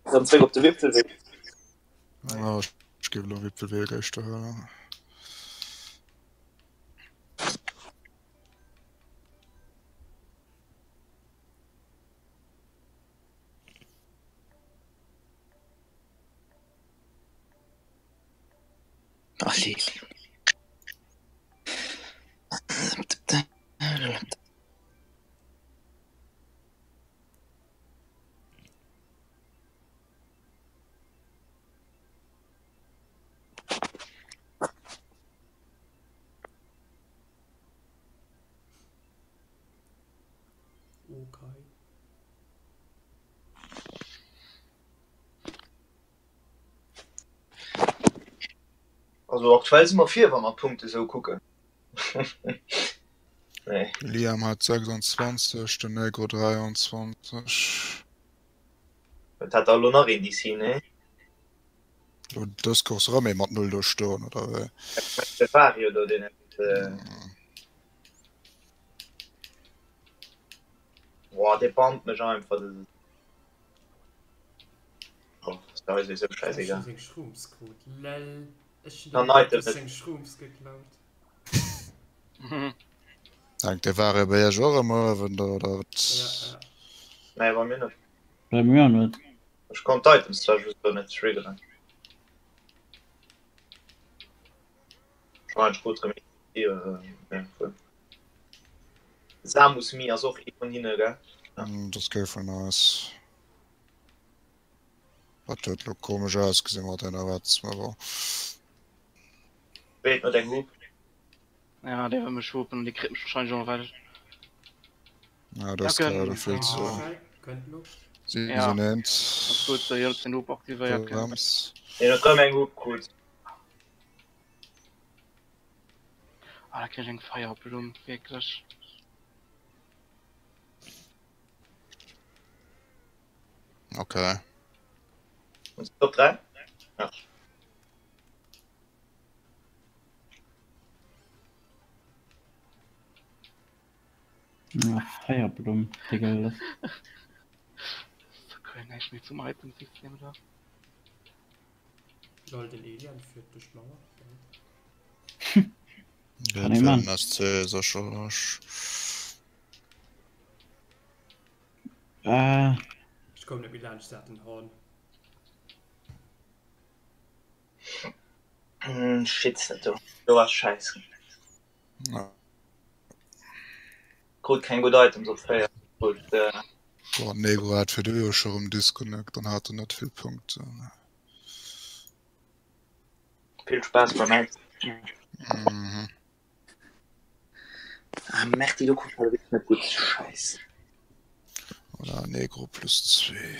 Speaker 1: Dann zréck op de Wipfelwee.
Speaker 3: Ja, ech géif elo Wipfelwee éischter huelen.
Speaker 1: Ach, Lili.
Speaker 2: Okay.
Speaker 1: Also aktuell si mer vir, wa mer d'Punkte sou kucken. Nee.
Speaker 3: Liam hat 26, den Negro 23.
Speaker 1: Et hat der elo nach een DC, nee?
Speaker 3: Lo dës Course erëm ee mat 0 do stoen, oder wéi?
Speaker 1: Ech mengen de Vario do, deen huet. Boah, dee bannt mech einfach. Oh, ass mir eis esou schäisegal.
Speaker 2: Ech hu seng Shrooms krut, lel. Ech hunn
Speaker 1: Dann
Speaker 2: dem
Speaker 1: Item
Speaker 2: Titus
Speaker 1: net.
Speaker 2: seng Shrooms geklaut.
Speaker 3: Hänkt de Vario bei iech och ëmmer uewen do, oder wat?
Speaker 2: Ja, ja.
Speaker 1: Nee, bei mir net.
Speaker 4: Bei mir och net.
Speaker 1: Ech konnt d'Items zwar just elo net triggeren. Ech war eigentlech gutt rëm ee Samus Mi ass och ee vun hinne, gell?
Speaker 3: Ja. Dat ass kee vun eis. Dat huet lo komesch ausgesinn mat deene Wetz, mä bon.
Speaker 1: Wéi et mat engem Hup.
Speaker 5: Ja, dee wëll mech hupen an dee kritt mech wahrscheinlech och, well.
Speaker 3: Ja, dat ass grad vill ze. Si
Speaker 5: Ja.
Speaker 3: sinn eens.
Speaker 5: Ass gutt, da huet den Hup aktivéiert.
Speaker 3: Brems.
Speaker 1: Deen huet rëm eng Hup krut.
Speaker 5: Ah, da kritt ech eng Feierblumm, wierklech.
Speaker 3: Okay.
Speaker 1: Und Top 3? Ja.
Speaker 4: Ah, Feierblumm, Digga, das.
Speaker 5: So kann näischt méi zum Item-System da.
Speaker 2: Lol, den Elian führt duerch d'Mauer.
Speaker 4: Kann ee man.
Speaker 3: Den SC sécherlech.
Speaker 4: Ah.
Speaker 2: Ech koum net méi laanscht, se hat den Horn.
Speaker 1: Mm, shit, dat do, do war scheiss.
Speaker 3: Ja.
Speaker 1: Krut keng gutt Items op 4. Krut, äh,
Speaker 3: Boah, Negro hat fir du jo scho rëm Disconnect, dann hat en net vill Punkte.
Speaker 1: Vill Spaass beim Ex.
Speaker 3: Mhm.
Speaker 1: Ah, Merdi, do kommt halt net gutt. Scheiss.
Speaker 3: Oder Negro plus 2.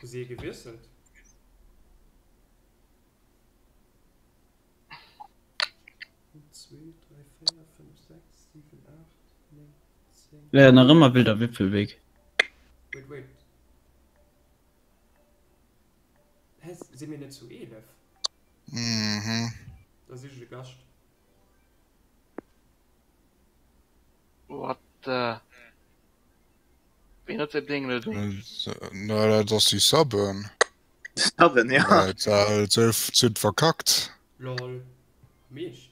Speaker 2: Hu si ee gewiesselt?
Speaker 4: Ja, nach ëmmer wilder Wipfelweg.
Speaker 2: Wait, wait. Hä, si mir net zu 11?
Speaker 3: Mhm.
Speaker 2: Da si ech e Gascht.
Speaker 5: What the? Wien huet säi Ding elo do?
Speaker 3: Na, dat ass déi Sabben.
Speaker 1: Subben, ja.
Speaker 3: Sinn verkackt.
Speaker 2: Lol. Meescht.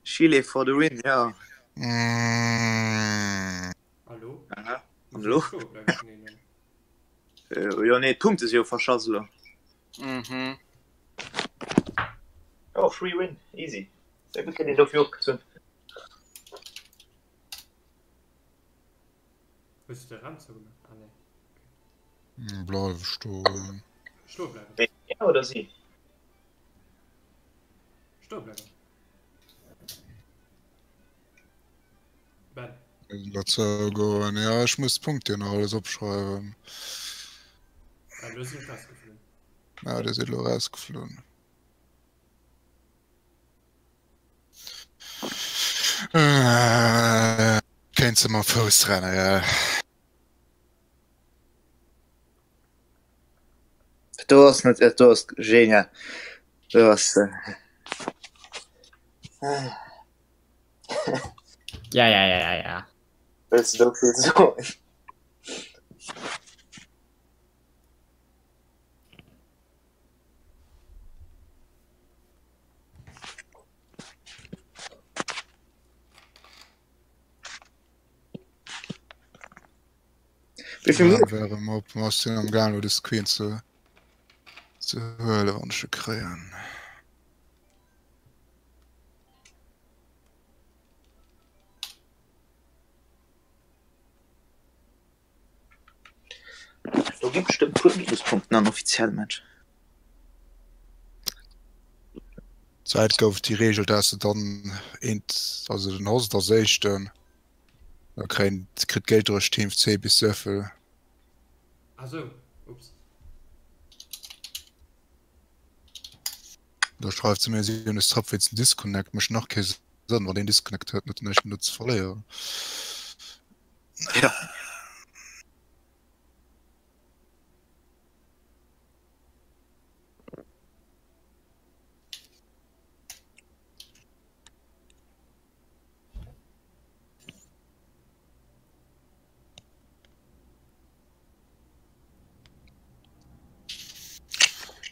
Speaker 1: Chile for the win, ja.
Speaker 3: Mm.
Speaker 2: Hallo?
Speaker 1: Aha. An elo? Jo nee, d'Punkte si jo verschass elo.
Speaker 5: Mhm.
Speaker 1: Oh, free win, easy. Sehr gutt, kritt een dofir ofgezunn.
Speaker 2: Hues du de Raum zougemaach? Ah nee.
Speaker 3: Bleiwe stoen.
Speaker 2: Stoe bleiwen.
Speaker 1: Ja oder si?
Speaker 2: Stoe bleiwen. Ben.
Speaker 3: Dozou goen. Ja, ech muss d'Punkte jo nach alles opschreiwen.
Speaker 2: Ah, lo sinn ech rausgeflunn.
Speaker 3: Ja, dir sidd elo rausgeflunn. Äh, kéint se mam Fouss rennen, gell?
Speaker 1: Do ass net, do ass genial. Do ass. Äh...
Speaker 4: Ja, ja, ja, ja, ja.
Speaker 1: Wëlls du do vill soen? Wéi vill
Speaker 3: Ja, wäre mer op mer sinn am gaang lo de Screen ze ze huelen, wann ech e kréien.
Speaker 1: Do gi bestëmmt puer Minuspunkten an offizielle Match.
Speaker 3: Zäit gouf déi Reegel, dass de dann eent, also den Host als éischten, da kréien, kritt d'géignerescht Team 10 bis souvill.
Speaker 2: Ah sou, ups.
Speaker 3: Da schreift se mir, si hunn e Sub wéinst dem Disconnect. Mécht nach kee Sënn, wann een Disconnect huet, net näischt méi do ze verléieren.
Speaker 1: Ja.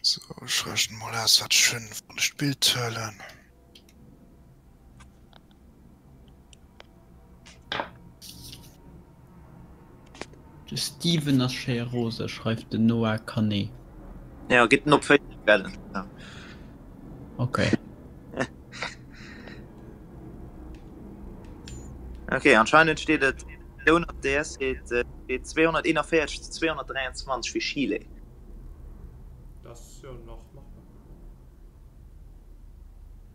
Speaker 3: So, ech rechnen mol aus, wat ech hunn, wann ech d'Bild huelen.
Speaker 4: De Steven ass schéi rose, schreift den Noah Kané.
Speaker 1: Ja, gitt en op Facebook adden. Ja.
Speaker 4: Okay.
Speaker 1: Okay, anscheinend steet et Donut DS seet äh, steet 241 zu 223 fir Chile.
Speaker 2: Dat ass jo nach machbar.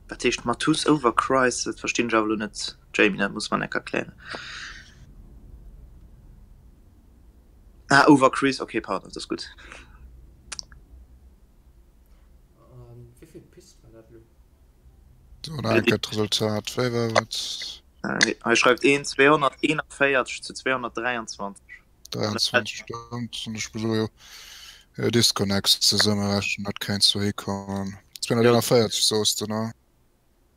Speaker 1: Wat heescht Matus over Christ? Dat verstinn ech awer elo net. Jamie, dat muss mer enk erklären. Ah, over Chris, okay, pardon, dat ass gutt.
Speaker 2: An wéi vill Pist war dat elo?
Speaker 3: So, nach eng Kéier d'Resultat. Wéi war et?
Speaker 1: Hei schreift een 241 zu 223.
Speaker 3: 23 stëmmt. An ech muss elo jo Disconnects zesummerechnen, dat kéint sou hikommen. 241 soos de, ne?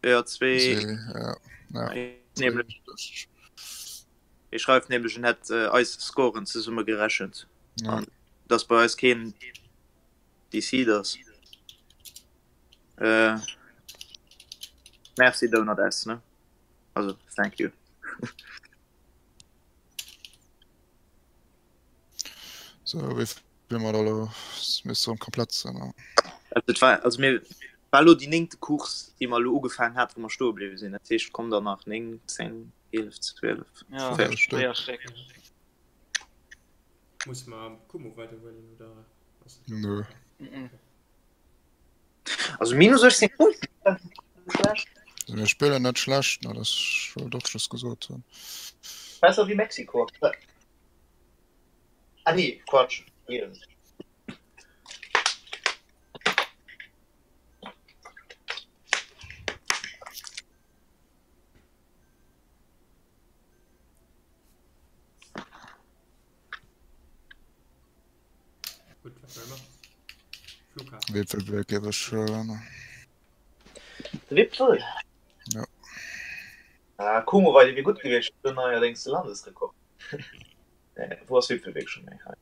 Speaker 1: Jo, zwee.
Speaker 3: Ja, ja.
Speaker 1: Nämlech. Hie schreift nämlech, en hätt eis Scoren zesummegerechent.
Speaker 3: Ja.
Speaker 1: An dass bei eis keen DC ass. Äh, merci Donut S, ne? Also, thank you.
Speaker 3: So, wéi vill mer da lo? Es misst erëm komplett sinn, ne?
Speaker 1: Also, et war, also mir war lo déi néngte Course, déi mer lo ugefaangen haten, wou mer stoe bliwwe sinn. Dat heescht, kommen der nach 9, 10, 11, 12,
Speaker 5: Ja,
Speaker 1: 14.
Speaker 5: 4 Stéck.
Speaker 2: Muss mer Kumo weiderhuelen oder ass et?
Speaker 3: Nö.
Speaker 5: Mhm.
Speaker 1: Also minus 18 Punkten, dat ass net schlecht.
Speaker 3: Also mir spillen net schlecht, ne, das wollt och just gesot hunn.
Speaker 1: Besser wéi Mexiko. Ah nee, Quatsch.
Speaker 2: Gutt, wat wëlle mer? Flughafen.
Speaker 3: Wipfelweg géif ech huelen.
Speaker 1: De Wipfel?
Speaker 3: Ja.
Speaker 1: Ah, Como war wier gutt gewiescht, do neierdéngs de Landesrekord. Wou ass Wipfelweg schon méi hei?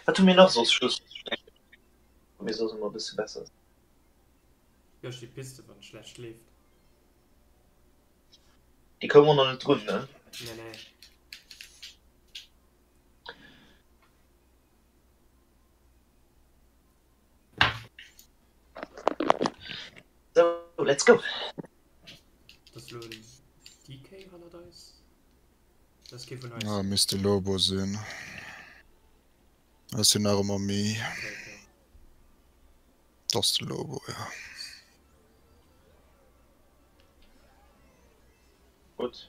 Speaker 1: Wat hu mir nach soss Schluss? Mir soss ëmmer e bësse besser.
Speaker 2: Jo, ech déi Piste, wann et schlecht leeft.
Speaker 1: Déi koume och nach net drun, ne?
Speaker 2: Nee, nee.
Speaker 1: So, let's go!
Speaker 2: Dat ass elo en DK hannert eis? Dat ass kee vun eis.
Speaker 3: Ah, misst de Lobo sinn. Ech sinn nach ëmmer méi.
Speaker 2: Okay, okay.
Speaker 3: Dat ass de Lobo, ja.
Speaker 1: Gutt.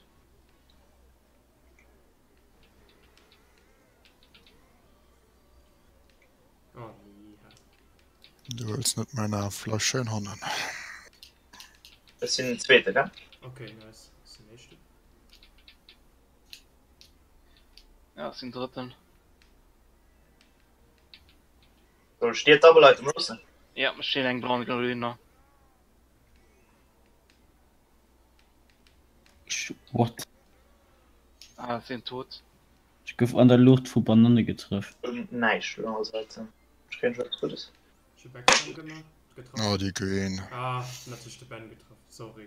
Speaker 2: Oh nee.
Speaker 3: Du wëlls net mäin Af, bleif schéin hannen.
Speaker 1: Ech sinn den Zweete, gell?
Speaker 2: Okay, nice. Ech sinn Éischten.
Speaker 5: Ja, ech sinn Drëtten.
Speaker 1: Soll ech dir d'Double Item loossen?
Speaker 5: Ja, ech stinn eng braun Grüner.
Speaker 4: What?
Speaker 5: Ah, ech sinn tot.
Speaker 4: Ech gouf an der Luucht vu Bananne getraff.
Speaker 1: Näischt un aller Säiten. Ech kréien scho eppes Guddes.
Speaker 2: Ech hu Backstone gemaach. Getraff.
Speaker 3: Oh, déi Green.
Speaker 2: Ah, natierlech de Ben getraff. Sorry.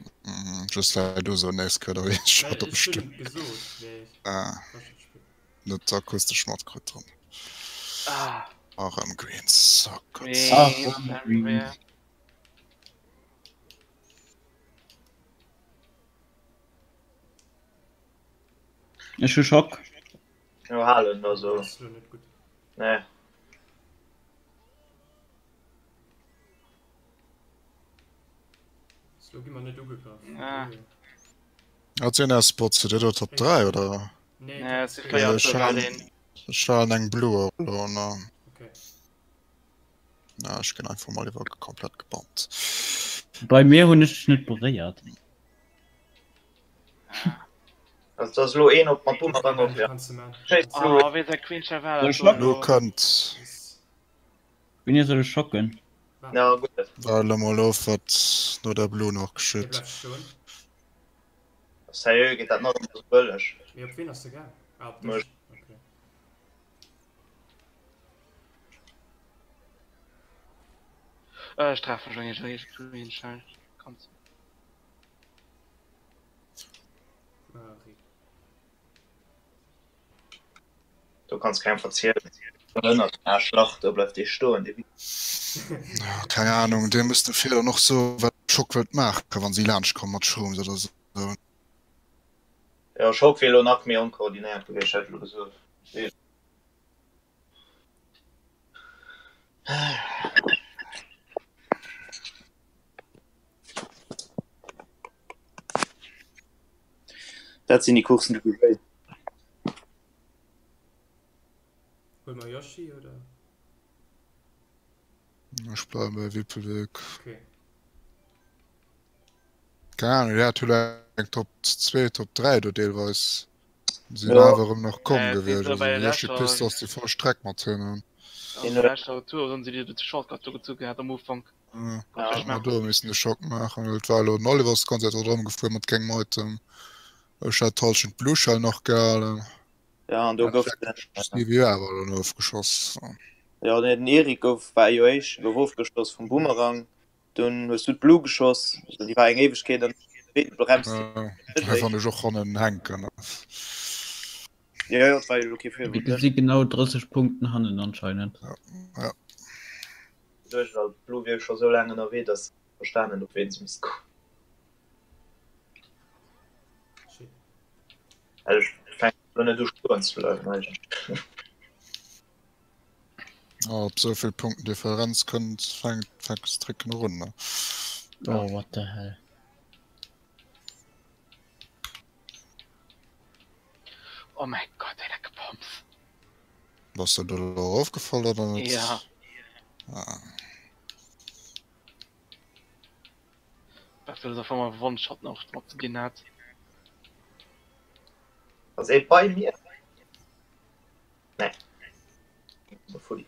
Speaker 3: Just well du sou nächst Kéier der
Speaker 2: Ech hunn gesot, mee ech
Speaker 3: Ah.
Speaker 2: war scho ze spéit.
Speaker 3: Net akustesch matkritt dann.
Speaker 5: Ah.
Speaker 3: Erëm Greens. Oh Gott.
Speaker 5: Greens
Speaker 4: Erëm
Speaker 5: everywhere.
Speaker 4: Greens. Ech hu Schock.
Speaker 1: Jo, halen also.
Speaker 2: Dat ass lo net gutt.
Speaker 1: Nee.
Speaker 2: Lo gi mer net ugegraff.
Speaker 5: Ah.
Speaker 3: Hat sinn aus Spots fir dir Top 3 oder?
Speaker 2: Nee,
Speaker 5: Nee,
Speaker 2: Top
Speaker 5: si
Speaker 2: 2.
Speaker 5: véier
Speaker 3: Ech
Speaker 5: zu
Speaker 3: halen-
Speaker 5: Berlin.
Speaker 3: Ech halen eng Blue elo ne.
Speaker 2: Okay.
Speaker 3: Na ech ginn einfach mal iwwer komplett gebannt.
Speaker 4: Bei mir hunn ech dech net beréiert.
Speaker 1: Also da ass elo een op mat Boomerang op, ja.
Speaker 2: Kannst du man.
Speaker 1: Schéiss Blue.
Speaker 5: Oh, wéi der Queen Chavala.
Speaker 4: Soll ech schocken?
Speaker 3: Elo kënnt
Speaker 4: Wéini soll ech schocken?
Speaker 1: Ja, gutt.
Speaker 3: Waarde mol of wat no der Blue nach
Speaker 2: Hie
Speaker 3: geschitt.
Speaker 2: bleift stoen.
Speaker 1: Sérieux, geet dat nach ëmmer sou bëlleg?
Speaker 2: Mee op wien ass de gaang? Ah, op
Speaker 1: Mech.
Speaker 2: dech. Okay.
Speaker 5: Äh, ech treffen schon eng Queen Shell. Kannst.
Speaker 2: Ah, Rick.
Speaker 1: Do kanns kengem verzielen. Ënnert enger Schlacht, do bleift dee stoen, dee
Speaker 3: Ja, keng Ahnung, dir müsst de Feeler noch so wat Schock wëllt maachen, wann si laanscht kommen mat Shrooms oder sou.
Speaker 1: Jo, Schock wier elo nach méi onkoordinéiert gewiescht, hätt ech elo gesot. Dat sinn déi Coursen, déi gi wéi.
Speaker 2: Huele mer Yoshi oder?
Speaker 3: Ech bleiwen bei Wippelweg.
Speaker 2: Okay.
Speaker 3: Keng Ahnung, déi hat elo eng Top 2, Top 3 do deelweis. Sinn
Speaker 1: Ja.
Speaker 3: awer erëm nach komm
Speaker 5: Äh, si
Speaker 3: gewiescht.
Speaker 5: se
Speaker 3: Also
Speaker 5: bei der
Speaker 3: déi Yoshi
Speaker 5: leschter-
Speaker 3: Piste ass déi voll Streck mat hinnen.
Speaker 5: An der leschter Tour hunn si déi de Shortcut do gezu gehat am Ufank.
Speaker 3: Ja,
Speaker 1: Ja.
Speaker 3: hätt mer do missen de Schock maachen. well Et war elo den Oliver ass d'ganz Zäit ronderëm gefuer mat kengem Item. Ech hat d'Hallschent Blue Shell nach gehalen.
Speaker 1: Ja, an do gouf den,
Speaker 3: Stevie awer dann ofgeschoss.
Speaker 1: ja, nee, den Erik gouf, war jo éischt, gouf ofgeschoss vum Boomerang. Dunn hues du d'Blue geschoss, also déi war eng Éiwegkeet an bremst.
Speaker 3: Ja, hei fann ech och hannen hänken.
Speaker 1: Jo, jo, et war jo elo kee
Speaker 4: Mir
Speaker 1: Virwurf.
Speaker 4: si genau 30 Punkten hannen anscheinend.
Speaker 3: Ja.
Speaker 1: Duerch, well d'Blue wier scho sou laang ënnerwee, dass se verstanen huet, op ween se misst goen.
Speaker 2: Shit.
Speaker 1: Also ech fänken elo net u stoen ze bleiwen eigentlech.
Speaker 3: Ah, op souvill Punkten Differenz kënnt fänkt fänkt d'Strécken och un, ne?
Speaker 4: Oh, what the hell.
Speaker 5: Oh mäi Gott, ey, dat Gepomps.
Speaker 3: Bass de do elo erofgefall oder net?
Speaker 5: Ja.
Speaker 3: Ah.
Speaker 5: Wat well se einfach One-Shot nach mat ze ginn hat.
Speaker 1: Ass ee bei mir? Nee. So fully.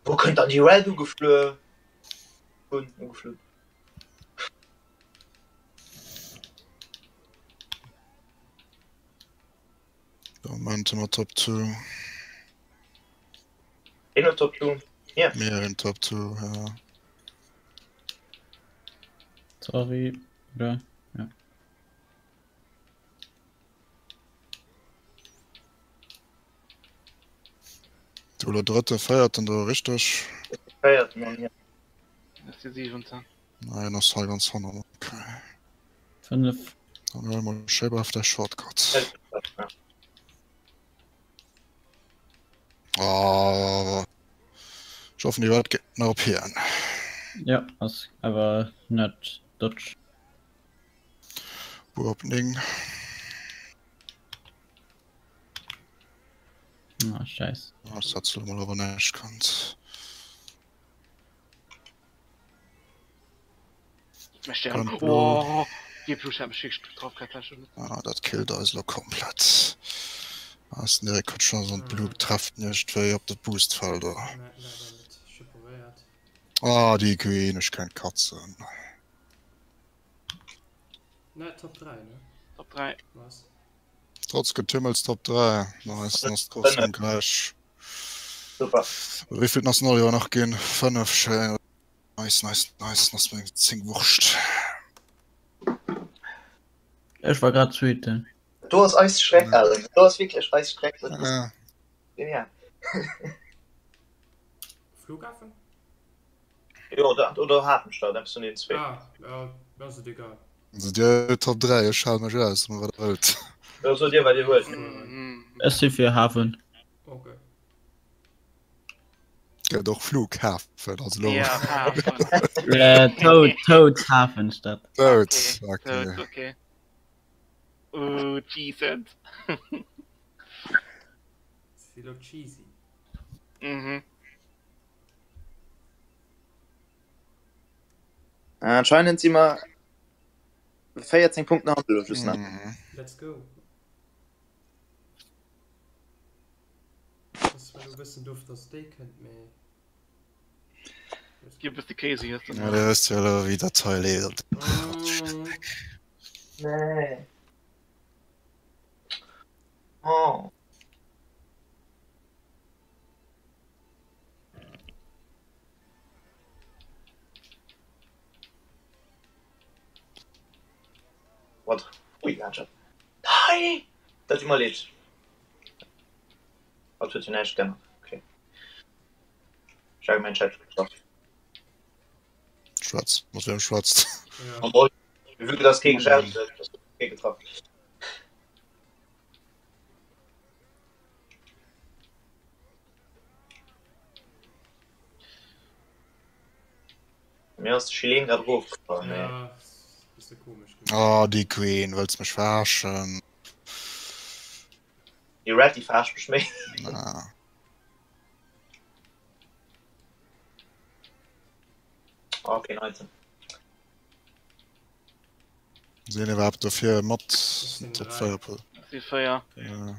Speaker 1: Wo kënnt dann déi Red ugeflö? Un, ugeflunn.
Speaker 3: De Moment hu mer Top 2.
Speaker 1: Een huet Top 2. Mir.
Speaker 3: Mir hunn Top 2, ja.
Speaker 4: Sorry, oder? Ja.
Speaker 3: Du lo drëtte, véierten do, richteg?
Speaker 1: Véierten an hier.
Speaker 5: Das ist die siebente.
Speaker 3: Nein, ass hei ganz hanner. Okay.
Speaker 4: 5.
Speaker 3: Dann huele mer schéi auf der Shortcut. Ah. Ich hoffe, die Welt geht nach op hien.
Speaker 4: Ja, ass awer net dodge.
Speaker 3: Bur op 9.
Speaker 4: Ah, scheiß.
Speaker 3: Ah, das hat mal awer näischt kannt.
Speaker 5: Oh, die Plus hat mich wirklich drauf gehabt, schon.
Speaker 3: Ah, dat killt eis lo komplett. Ass den Erik huet schon so Blue trefft nicht wéi op de Boostfelder.
Speaker 2: Nee, leider net. Ech hu probéiert.
Speaker 3: Ah, déi Queen, ech kennt katzen.
Speaker 2: Ne, Top 3, ne?
Speaker 5: Top 3.
Speaker 2: Nice.
Speaker 3: Trotz Getümmels Top 3. Nice, dann ass d'Course rëm gläich.
Speaker 1: Super.
Speaker 3: Wéi vill ass nach jo nach ginn? 5 schéin. Nice, nice, nice. Ass meng 10 Wurscht.
Speaker 4: Ech war grad Zweeten.
Speaker 1: Do ass eis Schreck, Alan. Do ass wierklech eis Schreck. Dat ass
Speaker 3: Ja.
Speaker 1: genial.
Speaker 2: Flughafen?
Speaker 1: Jo, oder, oder Hafenstadt, eppes vun den zwee.
Speaker 2: Ah, ja, mir ass et egal.
Speaker 3: Also Dir Top 3, ech hale mech aus, mat wat der wëllt.
Speaker 1: Jo, sot Dir, wat Dir wëllt.
Speaker 5: Mhm.
Speaker 4: Ech si fir Hafen.
Speaker 2: Okay.
Speaker 3: Gëtt och Flughafen, also lo.
Speaker 5: Ja, Hafen.
Speaker 4: Äh, Toad, Toads Hafenstadt.
Speaker 3: Toad,
Speaker 5: Okay,
Speaker 3: okay.
Speaker 5: Toad, okay. Oh, Jesus.
Speaker 2: Si lo cheesy.
Speaker 5: Mhm.
Speaker 1: Anscheinend si mer 14 Punkten hanne lo just nach.
Speaker 3: Mhm.
Speaker 2: Let's go. Ass zwar lo e bëssen doof, dass déi kënnt, mee.
Speaker 5: Dir bist de Casey, hues du
Speaker 3: Ja, der wësst jo elo, wéi dat hei leeft.
Speaker 2: Mm.
Speaker 1: Nee. Oh. What? Ui, Landschaft. Nein! Dat tut mir leed. Dat huet jo näischt geännert. Okay. Ech hat mäin Chat getraff.
Speaker 3: Schwätz, mat wem schwätzt?
Speaker 2: Ja.
Speaker 1: Am Ol. Vu que dass kee geschellt huet, ass kee getraff. Mir ass de Chilen grad erofgefall, mee.
Speaker 2: Ja, bësse komesch gemaach.
Speaker 3: Ah, déi Queen, wëlls mech verarschen?
Speaker 1: Déi Red, déi verarscht mech méi.
Speaker 3: Na.
Speaker 1: Ah, okay, 19.
Speaker 3: Sinn iwwerhaapt dofir mat
Speaker 2: sinn
Speaker 3: Top
Speaker 2: 3.
Speaker 3: 4?
Speaker 5: Si 4.
Speaker 3: Ja,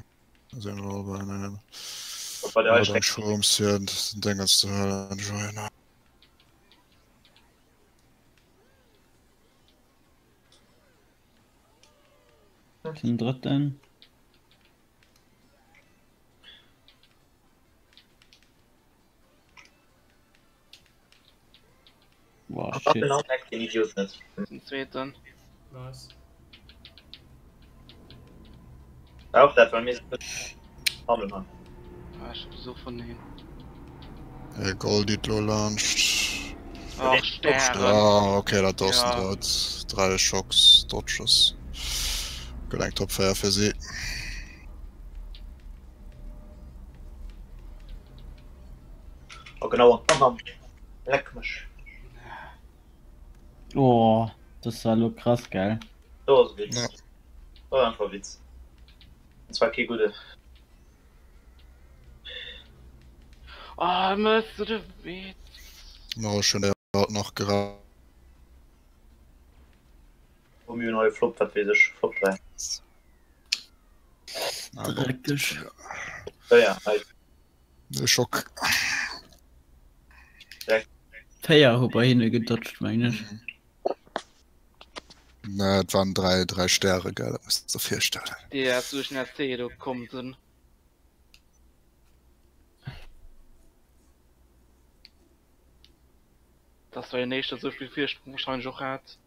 Speaker 3: sinn elo bei engem.
Speaker 1: Bei der
Speaker 3: Mat
Speaker 1: Eisstreck.
Speaker 3: eng Chance hier den Dingens ze huelen, Joiner.
Speaker 4: Den drëtten. Boah,
Speaker 1: Ah,
Speaker 4: shit.
Speaker 1: genau, merkt den Idiot net.
Speaker 5: Den zweeten.
Speaker 2: Nice.
Speaker 1: Auch dat, well mir hannen han.
Speaker 5: Ah, ich hab so von denen.
Speaker 3: Äh, Goldie lo laanscht.
Speaker 5: Ach, Sterne.
Speaker 3: Ah, okay, dat ass
Speaker 5: Ja.
Speaker 3: ja. Drei Schocks, Dodges. Gëtt eng Top 4 fir si.
Speaker 1: Oh, genau, an an. Leck mech.
Speaker 4: Oh, das war lo krass geil.
Speaker 1: Do ass e Witz.
Speaker 3: Ja.
Speaker 1: Do ass einfach e Witz. Und zwar kee gudde.
Speaker 5: Oh, Mist, so de Witz.
Speaker 3: No, schon der hat nach gerade.
Speaker 1: Oh, mir hunn hei e Flop, wat weess ech. Flop 3.
Speaker 3: Ah, bon.
Speaker 4: Dreckeg.
Speaker 1: Ja, ja, hei.
Speaker 3: De Schock.
Speaker 4: Féier hu bei hinne gedodged, mengen ech.
Speaker 3: Nee, et waren 3, 3 Stäre, gell, dat muss de der virstellen.
Speaker 5: Déi ass duerch den SC do komm sinn. Dass war den éischter sou vill Virsprong wahrscheinlech och hat.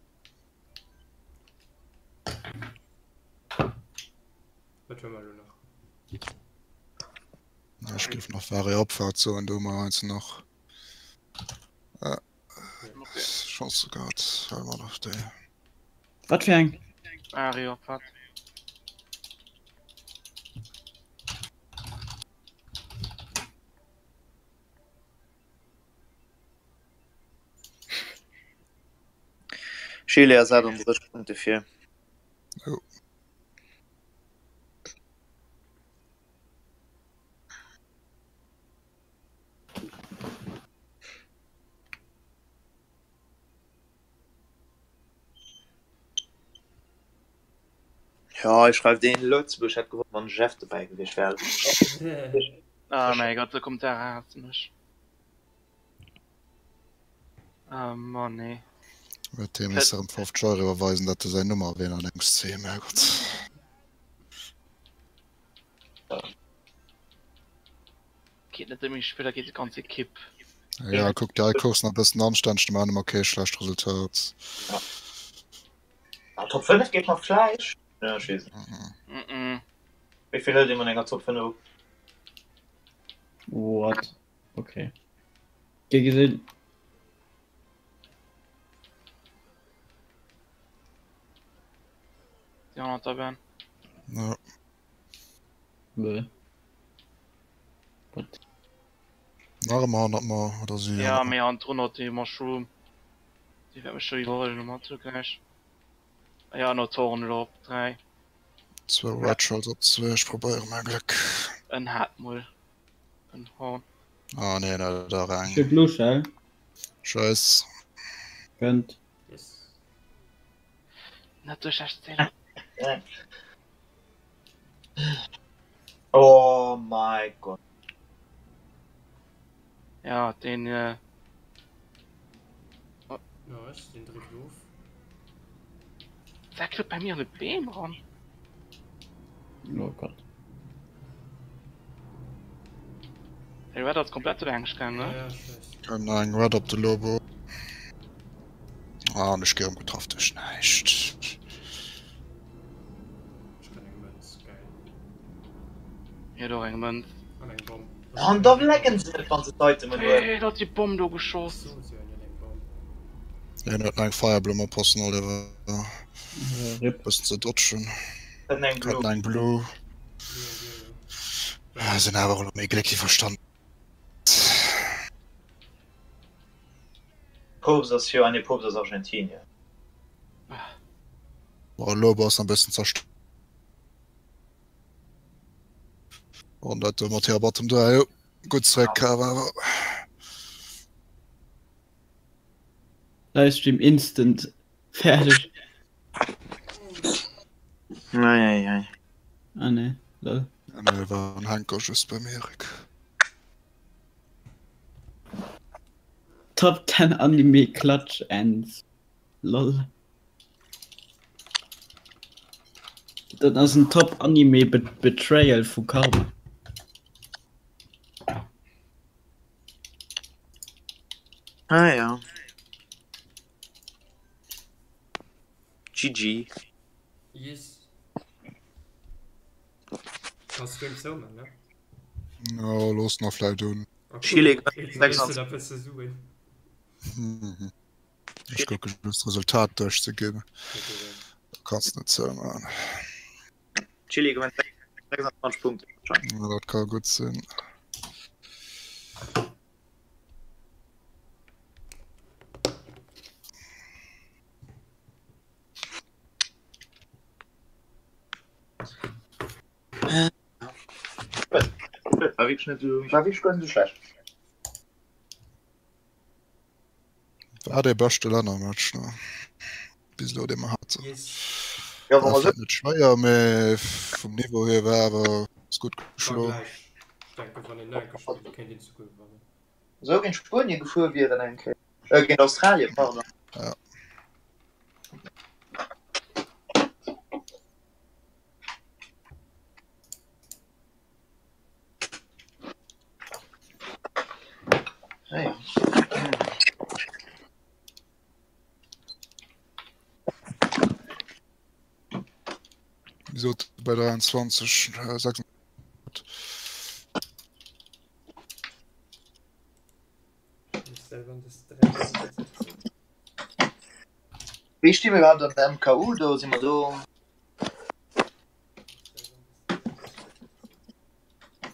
Speaker 2: Wat hu mer elo nach?
Speaker 3: Ech géif nach Varia Opfahrt soen, do hu mer eins nach. Äh,
Speaker 5: Okay.
Speaker 3: Chance gehabt, hal mer nach déi.
Speaker 4: Wat fir eng?
Speaker 5: Varia Opfahrt.
Speaker 1: Chile ass 38 Punkte vir.
Speaker 3: Jo.
Speaker 1: Ja, ech schreiw deen Lëtzebuerg hätt gewonnen, wann Jeff dobäi gewiescht wär.
Speaker 5: Ah mäi Gott, de Kommentar haassen ech. Ah Mann nee.
Speaker 3: Huet deem misse erëm 50 Euro iwwerweisen, datt e säin Numm erwähnt an engem Stream, Herrgott.
Speaker 5: Geet net ëm ee Spiller, geet déi ganz Ekipp.
Speaker 3: Ja, kuck dir all Course nach e bëssen an, stänneg de maachen ëmmer kee schlecht Resultat.
Speaker 1: Ah, Top 5 geet mat Fleisch? Ja, ech weess net.
Speaker 5: Mm -mm.
Speaker 1: Wéi vill hëlt ee mat enger Top 5 op?
Speaker 4: What? Okay. Ge gesinn.
Speaker 5: Déi hannert der Ben.
Speaker 3: Ja.
Speaker 4: Bäh. What?
Speaker 3: Nach ëmmer hannert mer, oder si?
Speaker 5: Ja, mee hannendrun huet déi Mushroom. Déi wäert mech scho iwwerhuelen um Auto gläich. Ja, no Toren elo op 3.
Speaker 3: Zwou Red Shells op zwee, ech probéiere mäi Gléck.
Speaker 5: En hat mol en Horn.
Speaker 3: Ah nee, net der eng.
Speaker 4: Fir Blue Shell.
Speaker 3: Scheiss.
Speaker 4: Kënnt.
Speaker 2: Yes.
Speaker 5: Net duerch 16.
Speaker 1: Oh my god.
Speaker 5: Ja, den äh,
Speaker 2: Nice, den dréckt of.
Speaker 5: Wer klëppt bei mir an de Beem ran?
Speaker 4: Oh Gott.
Speaker 5: Der Red ass komplett eleng gaangen, ne?
Speaker 2: Ja, ja, ech weess.
Speaker 3: Kann eng Red op de Lobo. Ah, an ech gi erëm getraff duerch näischt.
Speaker 2: Ech kréien eng Mënz, geil.
Speaker 5: Hie huet och eng Mënz.
Speaker 2: An eng Bomm.
Speaker 1: An da lecken se net, wann se d'Itemen huelen.
Speaker 5: Hey, dat huet déi Bomm do geschoss.
Speaker 2: Sot jo, en huet eng Bomm.
Speaker 3: Hien huet nach eng Firebloom oppassen, Oliver.
Speaker 4: Rip.
Speaker 3: Bëssen ze dodgen.
Speaker 1: Huet eng
Speaker 3: Huet
Speaker 1: Blue.
Speaker 3: eng Blue.
Speaker 2: Blue and yellow.
Speaker 3: Ah, sinn awer och elo méi Gléck wéi Verstand.
Speaker 1: Poopst ass jo, ah nee, Poopst ass Argentinien.
Speaker 3: Bon, Lobo ass nach e bëssen zerstört. An dat do mat hirer Bottom 3, jo, gutt zeréckkaf awer.
Speaker 4: Livestream instant fäerdeg.
Speaker 1: Ei, ei, ei.
Speaker 4: Ah nee, lol.
Speaker 3: Nee, war en Henker just beim Erik.
Speaker 4: Top 10 Anime Clutch Ends. Lol. Dat ass en Top Anime Be Betrayal vu Karma.
Speaker 1: Ah ja. GG.
Speaker 2: Yes. Kanns Stream zouman, ne?
Speaker 3: Jo, looss nach vläit un.
Speaker 2: Ah, cool.
Speaker 1: Chile
Speaker 2: Jetzt wëlls du da bësse Suen.
Speaker 3: Ech kucke just d'Resultat duerchzeginn.
Speaker 2: Okay, dann.
Speaker 3: Du kanns net zouman.
Speaker 1: Chile gewënnt 26 Punkte.
Speaker 3: Ja, dat ka gutt sinn.
Speaker 1: War wierklech net esou, war wierklech guer net esou schlecht.
Speaker 3: War dee beschte Lännermatch, ne? Bis elo, dee mer haten.
Speaker 2: Yes.
Speaker 1: Ja, wa
Speaker 3: War
Speaker 1: mer
Speaker 3: vläit
Speaker 1: esou
Speaker 3: net schwéier, mee vum Niveau hier war awer ass gutt
Speaker 2: War
Speaker 3: geschloen.
Speaker 2: gläich. Ech denken, wann een nach gespillt, kéint een souguer gewannen.
Speaker 1: esou géint Spuenie gefuer wieren eng Kéier, äh, géint Australien, pardon.
Speaker 3: Ja. Wéi sot bei 23, 26.
Speaker 1: Wéi sti mir iwwerhaapt an der MKU do? Si mer do?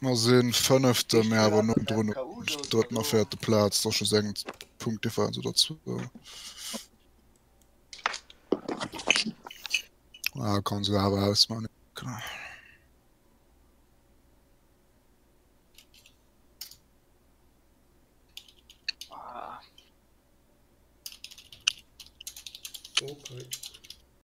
Speaker 3: Mer si Fënnefte, mee awer no drun op der drëtten a véierte Plaz. Dat ass just eng Punktdifferenz oder zwou. Ah, kann se awer ausmachen.
Speaker 5: Ah.
Speaker 2: Okay.